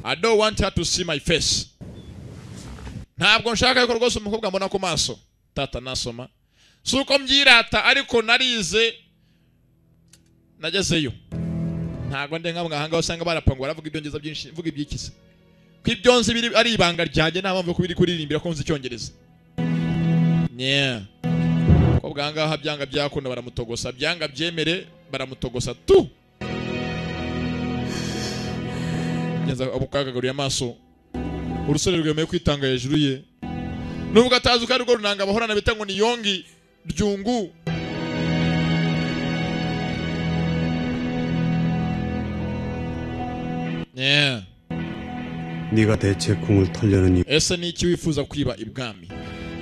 I don't want her to see my face. Ntabwo nshaka ko rwose umukobwa mbona ku maso. Tata nasoma. Si uko mbyirata ariko narize nagezeyo. Ntago ndi nka mwahanga usanga barapanga baravuga ibyongereza byinshi, mvuga ibyikise. Ko ibyo nzi biri ari ibanga ryanjye nta mpamvu kubiri kuririmbira ko nzi icyongereza. Yeah. Ko bwangaha byanga byakunda baramutogosa, byanga byemere baramutogosa tu. Ngenza abukagaguriye amaso. Urusore rwemeye kwitanga hejuru ye. Nubwo atazi uko ari rwo runanga bahorana bita ngo ni Yongi Ryungu. Yeah. 네가 대체 궁을 털려는 이유. Ese ni iki wifuza kwiba ibwami?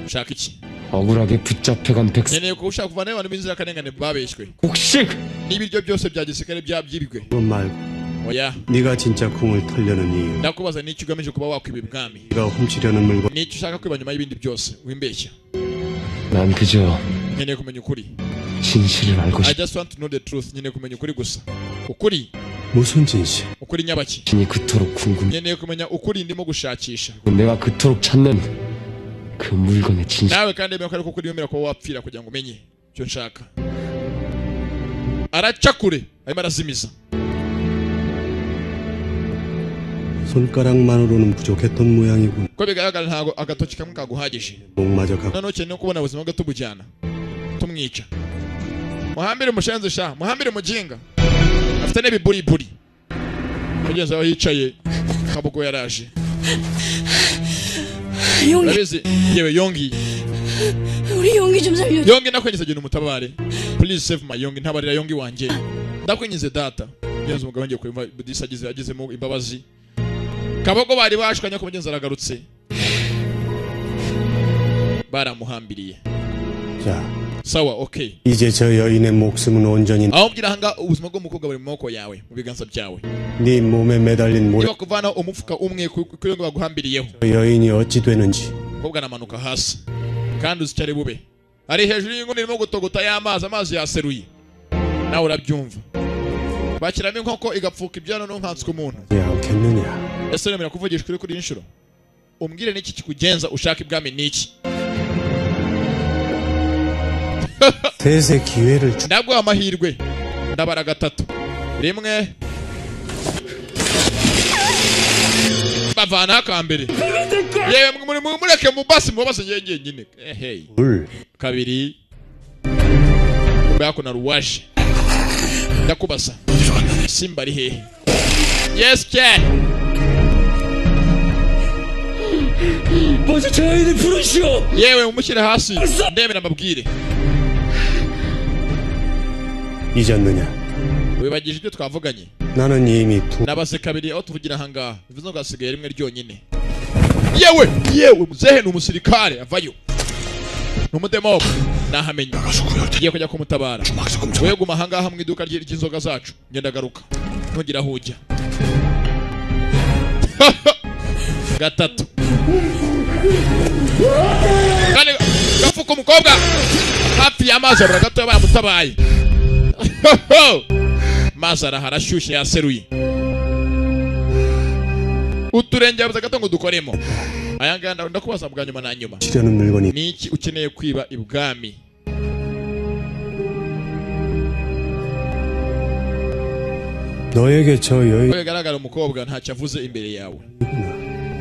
Ushaka iki? 억울하게 붙잡혀간 백성. Nkeneye ko ushaka kuvanayo abantu b'inzirakarengane babeshywe. 곡식! N'ibiryo byose bya gisirikare byabyibwe. 그건 말고. Oya. 네가 진짜 궁을 털려는 이유. Ndakubaza ni iki ugamije kuba wakwiba ibwami? 네가 훔치려는 물건. Ni iki ushaka kwiba nyuma y'ibindi byose? Wimbeshya. 난 그저 Nkeneye kumenya ukuri. 진실을 알고 I 싶. just want to know the truth. Nkeneye kumenya ukuri gusa. Ukuri. 무슨 진실? Ukuri nyabaki. 진이 그토록 궁금해. Nkeneye kumenya ukuri ndimo gushakisha. 내가 그토록 찾는 그 물건의 진실. Nawe kandi emera ko ariko kuri wemera kuba wapfira kugira ngo umenye icyo nshaka. Araca kure arimo arazimiza. 손가락만으로는 부족했던 모양이군. Ko bigaragara ntago agatoki kamwe kaguhagije. 목마저 갖고 Noneho ukeneye no kubona ubuzima bwe tubujyana tumwica. Muhambire umushenzi sha, muhambire umujinga. Afite n'ibiburiburi. Mugenzi aho yicaye Kabugo yaraje. 용기. Urabizi yewe Yongi. 우리 용기 좀 살려. Yongi ndakwinginze genda umutabare. Please save my Yongi, ntabarira Yongi wanjye. Ndakwinginze data. Mugenzi umugabo ngiye kureba Budisa agize agezemo imbabazi. Kabogo bari bashwanya ko mugenzi aragarutse. Baramuhambiriye. 자, Sawa, okay. 이제 저 여인의 목숨은 온전히 Aho mbwira hanga ubuzima bw'umukobwa buri mu maboko yawe, mu biganza byawe. 네 몸에 매달린 모래 Niba kuvana umufuka umwe kuri ngo baguhambiriyeho. 저 여인이 어찌 되는지 Umukobwa aramanuka hasi. Kandi uzi icyo ari bube. Ari hejuru y'inguni irimo gutogota y'amazi, amazi yaseruye. Nawe urabyumva. Bakiramo inkoko igapfuka ibyano nkanswe umuntu. 하지 않겠느냐? Ese nemera kuvugisha ukuri kuri iyi nshuro? Umbwire n'iki kikugenza ushaka ibwami n'iki? 셋의 기회를 주. Ndaguha amahirwe. Ndabara gatatu. Rimwe. Bavana akambere. Yewe mureke mubasi mubase njye njyenyine. Ehey. 둘, Kabiri. Kumbe yako na ruwaje. Ndakubasa. Simba ari hehe? Yes Ken. 먼저 저 여인을 부르시오. Yewe mumushyire hasi. Ndemera mbabwire. 잊었느냐? Wibagije ibyo twavuganye. 나는 이미 두 Nabase kabiri aho tuvugira ahangaha. Bivuze ngo hasigaye rimwe ryonyine. Yewe yewe muzehe ni umusirikare avayo. Ni umudemobe. Nahamenya. Ngiye kujya kumutabara. Wewe guma ahangaha mu iduka ry'inzoga zacu. Ngenda garuka. Ntugira aho ujya. Gatatu. Kane gafuka umukobwa hafi y'amazi abura gato bamutabaye. Mazi arahara ashyushye yaseruye. Uturenge yabuze gato ngo dukoremo. Aya ngaya ndakubaza bwa nyuma na nyuma. 치려는 물건이 Ni iki ukeneye kwiba ibwami? 너에게 저 Ko 여인이구나. bigaragara umukobwa ntacyo avuze imbere yawe.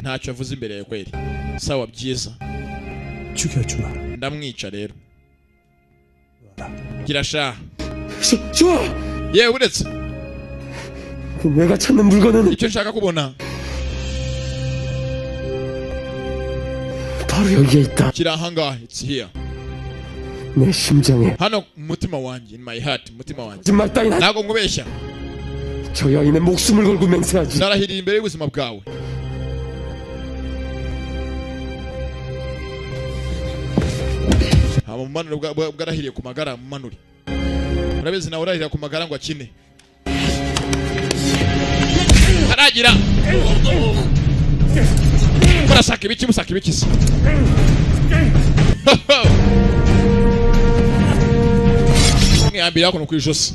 Ntacyo avuze imbere yawe kweri. Sawa byiza. 죽여주마. Ndamwica rero. Gira sha. 좋아. Yewe uretse 내가 찾는 물건은 icyo nshaka kubona 바로 여기에 있다. kiri ahangaha. It's here. 내 심장에. Hano mu mutima wanjye, in my heart, mu mutima wanjye. 거짓말 따윈 Ntabwo nkubeshya. 저 여인의 목숨을 걸고 맹세하지. Narahiriye imbere y'ubuzima bwawe. Hama mumanure bwarahiriye ku magara mumanure. Urabizi nawe urahirira ku magara ngo akine. Haragira. Murasaka ibiki musaka ibiki se? Mwihambira hakuno ku ijosi.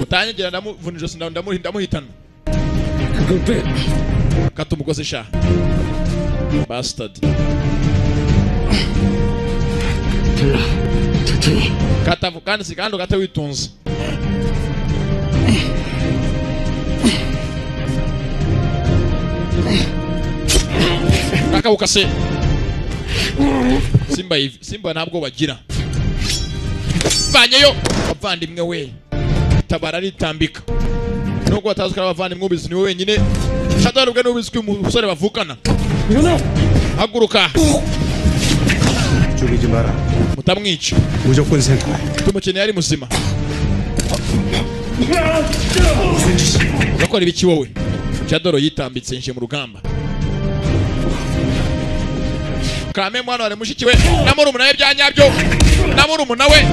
Mutanyigira ndamuvuna ijosi ndamuhitana. 그걸 빼. Kata umugozi sha. Bastard. 잘라. 천천히. Kata kandi si kandi ukate witonze. Akawukase. Simba ivi, Simba ntabwo bagira. Vanyeyo abavandimwe we. Tabara ritambika. Nubwo batazi ko abavandimwe ubizi niwe wenyine. Shadari ubwe n'ubizi ko umusore bavukana. Haguruka. 죽이지 마라. Mutamwica. 무조건 생활. Tumukeneye ari muzima. Urakora ibiki wowe? Jadoro yitambitse yinjiye mu rugamba. Kame mwana wari mushiki we na murumuna we bya nyabyo na murumuna we.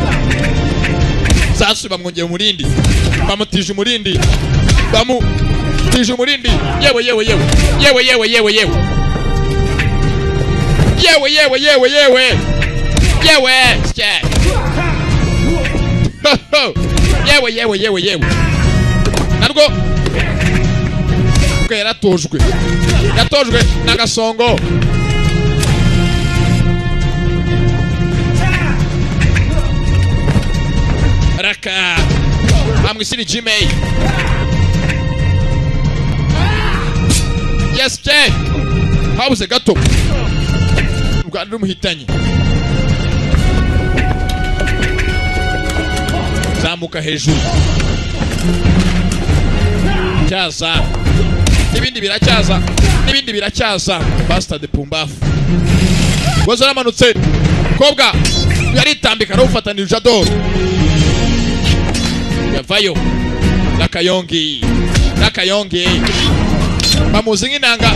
Sasu bamwongeye umurindi. Bamutije umurindi. Bamutije umurindi. Yewe yewe yewe. Yewe yewe yewe yewe. Yewe yewe yewe yewe. Yewe. Yewe yewe yewe yewe. Narwo kuko yaratojwe. Yatojwe n'agasongo. Raka. Amwisiri Gmail. Yes, Jay. Habuze gato. Rwanda rumuhitanye. Zamuka hejuru. Cyaza. N'ibindi biracyaza. N'ibindi biracyaza. Bastard pumbafu. Gozo ramanutse. Kobwa yaritambika arawufatanira Jador. Yavayo. Nakayongi. Nakayongi. Bamuzi nk'inanga.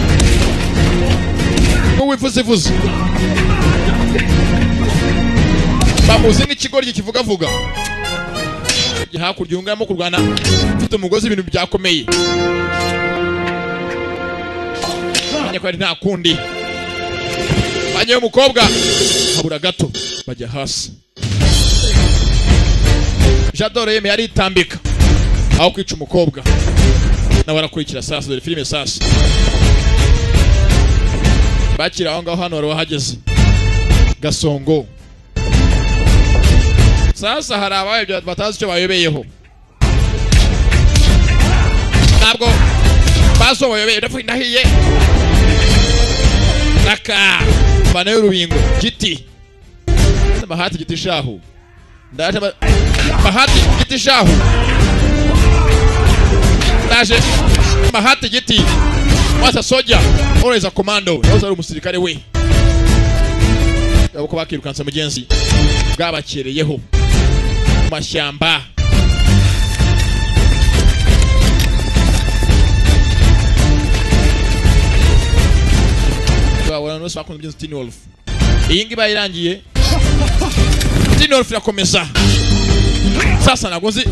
N'uwivuzivuzi. Bamuzi nk'ikigoryi kivugavuga. Hakurya yungamo kurwana mfite umugozi ibintu byakomeye. Menya ko ari nta kundi. Banye umukobwa habura gato bajya hasi. Jadoro yemeye aritambika aho kwica umukobwa. Nawe arakurikira sasa dore filime sasa. Bakira aho ngaho hano wari wahageze. Gasongo. Sasa hari abaye batazi icyo bayobeyeho. Ntabwo bazo bayobeye ndapfuye ndahiye. Naka bana y'urubingo giti. Bahati giti shahu. Ndaje bahati giti shahu. Ndaje bahati giti. Wasa soja oreza commando yahoze ari umusirikare we. Yaboko bakirukansa mugenzi bwabakereyeho mashyamba. Babona no sakunze mugenzi Teen Wolf. Iyi ngiba irangiye Teen Wolf irakomeza. Sasa ntabwo nzi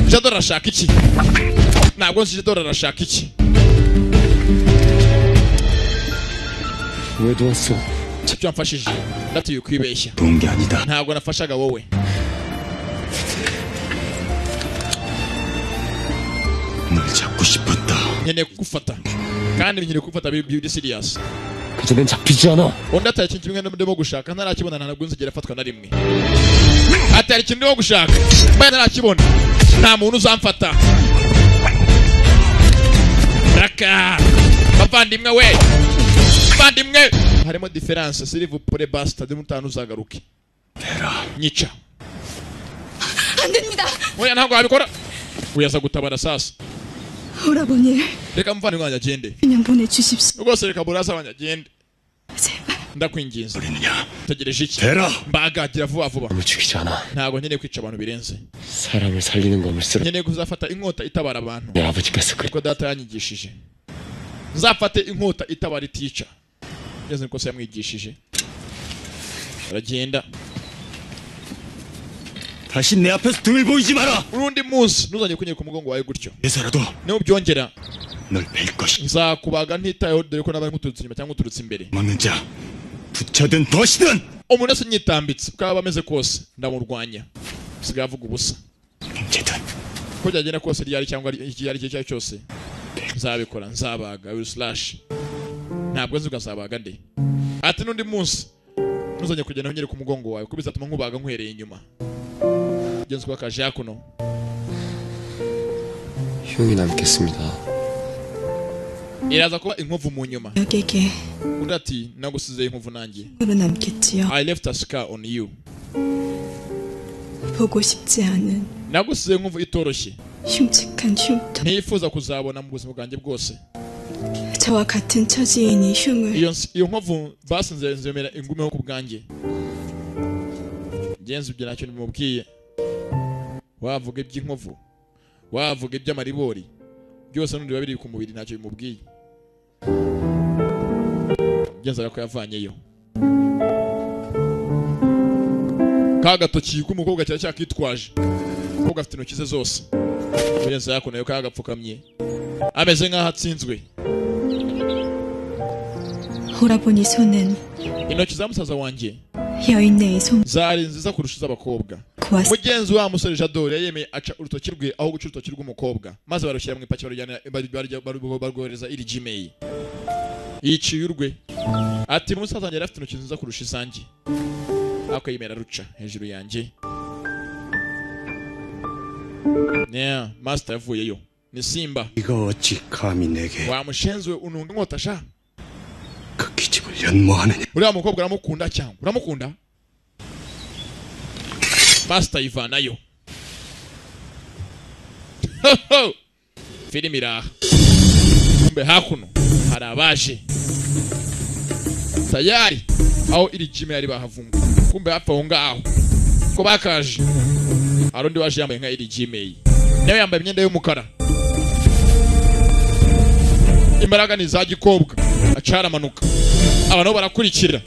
Jador arashaka iki. Ntabwo nzi Jador arashaka iki. 왜 도왔어? Icyo wamfashije ndatuye kwibeshya. 도운 게 아니다. Ntabwo nafashaga wowe. 널 잡고 싶었다. Nkeneye kugufata. Kandi nkeneye kugufata biri serious. 그전엔 잡히지 않아. Undi atari ikintu kimwe ndimo gushaka ntarakibona ntabwo nzigera afatwa na rimwe. Atari ikintu ndimo gushaka mbaye ntarakibona nta muntu uzamfata. Raka bavandimwe we. Bavandimwe harimo difference s'il vous plaît bastard mutanu uzagaruke. Nyica. 안 됩니다. Oya ntabwo wabikora. Uyaza gutabara sasa. 오라버니. Reka muvandimwe wanjye agende. 그냥 보내주십시오. Rwose reka burasa wanjye agende. 제발. Ndakwinginze. Tegereje iki? Mbaga gira vuba vuba. 사람을 죽이지 않아. Ntabwo nkeneye kwica abantu birenze. 사람을 살리는 검을 쓰러. Nkeneye kuzafata inkota itabara abantu. 내 아버지께서 그래. Kuko data yanyigishije. Nzafate inkota itabara itica. Neza niko se yamwigishije. Aragenda. 다시 내 앞에서 등을 보이지 마라. Urundi munsi ntuzongere kunyereka umugongo wawe gutyo. 예서라도 Nubyongera 널 벨 것이. nzakubaga ntitayeho dore ko nabaye nkuturutse inyuma cyangwa nkuturutse imbere. 맞는 자 부처든 벗이든 Umuntu wese unyitambitse uko yaba ameze kose ndamurwanya. Usigaye avuga ubusa. 형제든 Uko byagenda kose ryari cyangwa iki ari cyo cyose nzabikora nzabaga will slash. Ntabwo nzi ugazabaga nde. Ati n'undi munsi Ntuzongere kugenda unyereka umugongo wawe kuko bizatuma nkubaga nkwereye inyuma. Genzi kwa kaje hakuno. 흉이 남겠습니다. Iraza kuba inkovu mu nyuma. 여에게 Undi ati nagusize inkovu nanjye. 으로 남겠지요. I left a scar on you. 보고 싶지 않은 Nagusize inkovu itoroshye. 흉측한 흉터. Ntifuza kuzabona mu buzima bwanjye bwose. 저와 같은 처지인이 흉을 Iyo nkovu basinze nzemera ingumeho ku bwanjye. Genzi ibyo ntacyo nimubwiye. Wavuga iby'inkovu, wavuga iby'amaribori, byose n'undi biba biri ku mubiri ntacyo bimubwiye. Genzi ariko yavanyeyo ka gatoki k'umukobwa cyari cyakitwaje. Umukobwa afite intoki ze zose. Genzi yakonayo kagapfukamye ameze nk'aho atsinzwe. 오라버니 손은 Intoki za musaza wanjye 여인네의 손 zari nziza kurusha iz'abakobwa. 고왔 Mugenzi wa musore Jador yemeye aca urutoki rwe aho guca urutoki rw'umukobwa, maze barushyira mu ipaki barujyana barwohereza iri Gmail. Yiciye urwe ati musaza wanjye yari afite intoki nziza kurusha izanjye, ariko yemera ruca hejuru yanjye. Yeah, master yavuyeyo ni Simba. 이거 어찌 감히 내게 Wa mushenzi we ununga inkota sha. 그 기집을 연모하느냐? Uriya mukobwa uramukunda cyangwa uramukunda? Master yivanayo. Filimi iraha. Kumbe hakuno hari abaje tayari aho iri jime yari bahavumwe. Kumbe hafi aho ngaho ko bakaje hari undi waje yambaye nka iri jime, nawe yambaye imyenda y'umukara, imbaraga ni za gikobwa, acaramanuka abantu barakurikira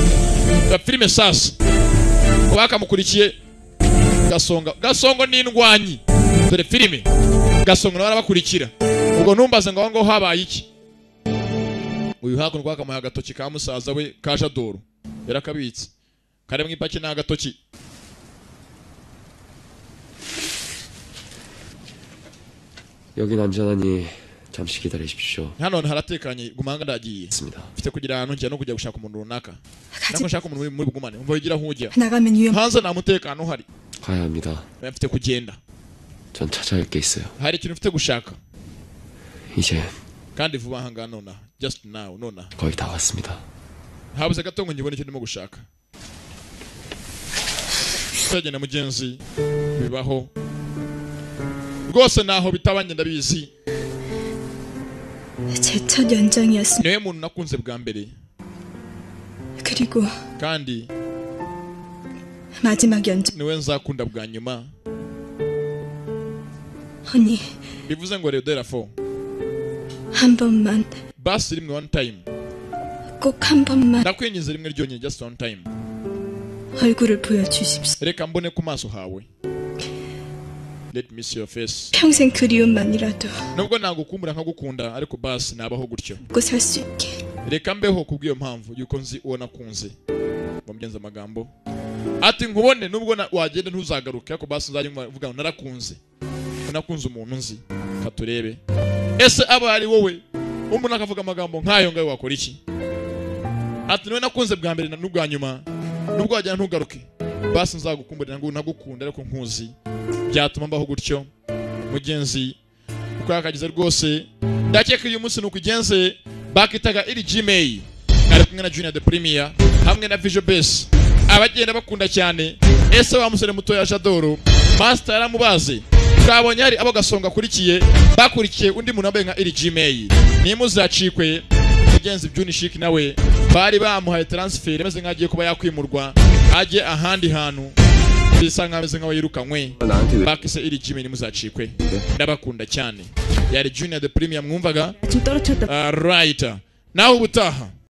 ba filime sasa ko bakamukurikiye. Gasonga Gasongo ni indwanyi, dore filime Gasongo nawe arabakurikira. Ubwo ntumbaze ngo aho ngaho habaye iki. Uyu hakuno kwakamuha agatoki ka musaza we ka Jadoro yarakabitse kari mu ipaki n'agatoki. 여긴 안전하니 잠시 기다리십시오. Hano haratekanye gumanga ndagiye. 있습니다. Mfite kugira ahantu njya no kujya gushaka umuntu runaka. 같이 Nako nshaka umuntu muri bugumane umva wigira aho ujya. 나가면 위험. Hanze nta mutekano uhari. 가야 합니다. Mfite kugenda. 전 찾아야 할 게 있어요. Hari ikintu mfite gushaka 이제 kandi vuba aha ngaha nonaha, just now nonaha. 거의 다 왔습니다. Habuze gato ngo ngibone icyo ndimo gushaka. Turagenda mugenzi, bibaho rwose naho bitabanye ndabizi. 제 첫 연장이었습니다. Niwe muntu nakunze bwa mbere 그리고 kandi 마지막 연장. niwe nzakunda bwa nyuma. 언니 Bivuze ngo rero therefore 한 번만 basi rimwe one time, 꼭 한 번만 ndakwinginze rimwe ryonyine, just one time, 얼굴을 보여주십시오. reka mbone ku maso hawe. Let me see your face. 평생 그리움만이라도 Nubwo nagukumbura nkagukunda ariko basi nabaho gutyo. 먹고 살 수 있게. Reka mbeho kubw'iyo mpamvu yuko nzi uwo nakunze. Bamugenza amagambo ati nkubone nubwo wagenda ntuzagaruke, ariko basi nzajya mvuga ngo narakunze, nakunze umuntu nzi. Katurebe ese aba ari wowe umuntu akavuga amagambo nk'ayo ngayo wakora iki? Ati niwe nakunze bwa mbere n'ubwa nyuma, nubwo wagenda ntugaruke basi nzagukumburira ngo nagukunda ariko nkuzi, byatuma mbaho gutyo. Mugenzi uko yakagize rwose ndakeka uyu munsi nuko ugenze. Bakitaga iri Gmail ari kumwe na Junior the Premier hamwe na Visual Base abagenda bakunda cyane. Ese wa musore muto ya Jadoro Master yaramubaze, twabonye hari abo Gasongo akurikiye bakurikiye undi muntu wambaye nka iri Gmail. Nimuzacikwe mugenzi Byunishiki nawe bari bamuhaye transfer imeze nk'agiye kuba yakwimurwa ajye ahandi hantu, bisa nkaho ameze nk'aho yirukanywe. Bakise iri Gmail nimuzacikwe, ndabakunda cyane. Yari Junior the Premier mwumvaga. 좀 떨어뜨렸다. Right. Nawe ubutaha.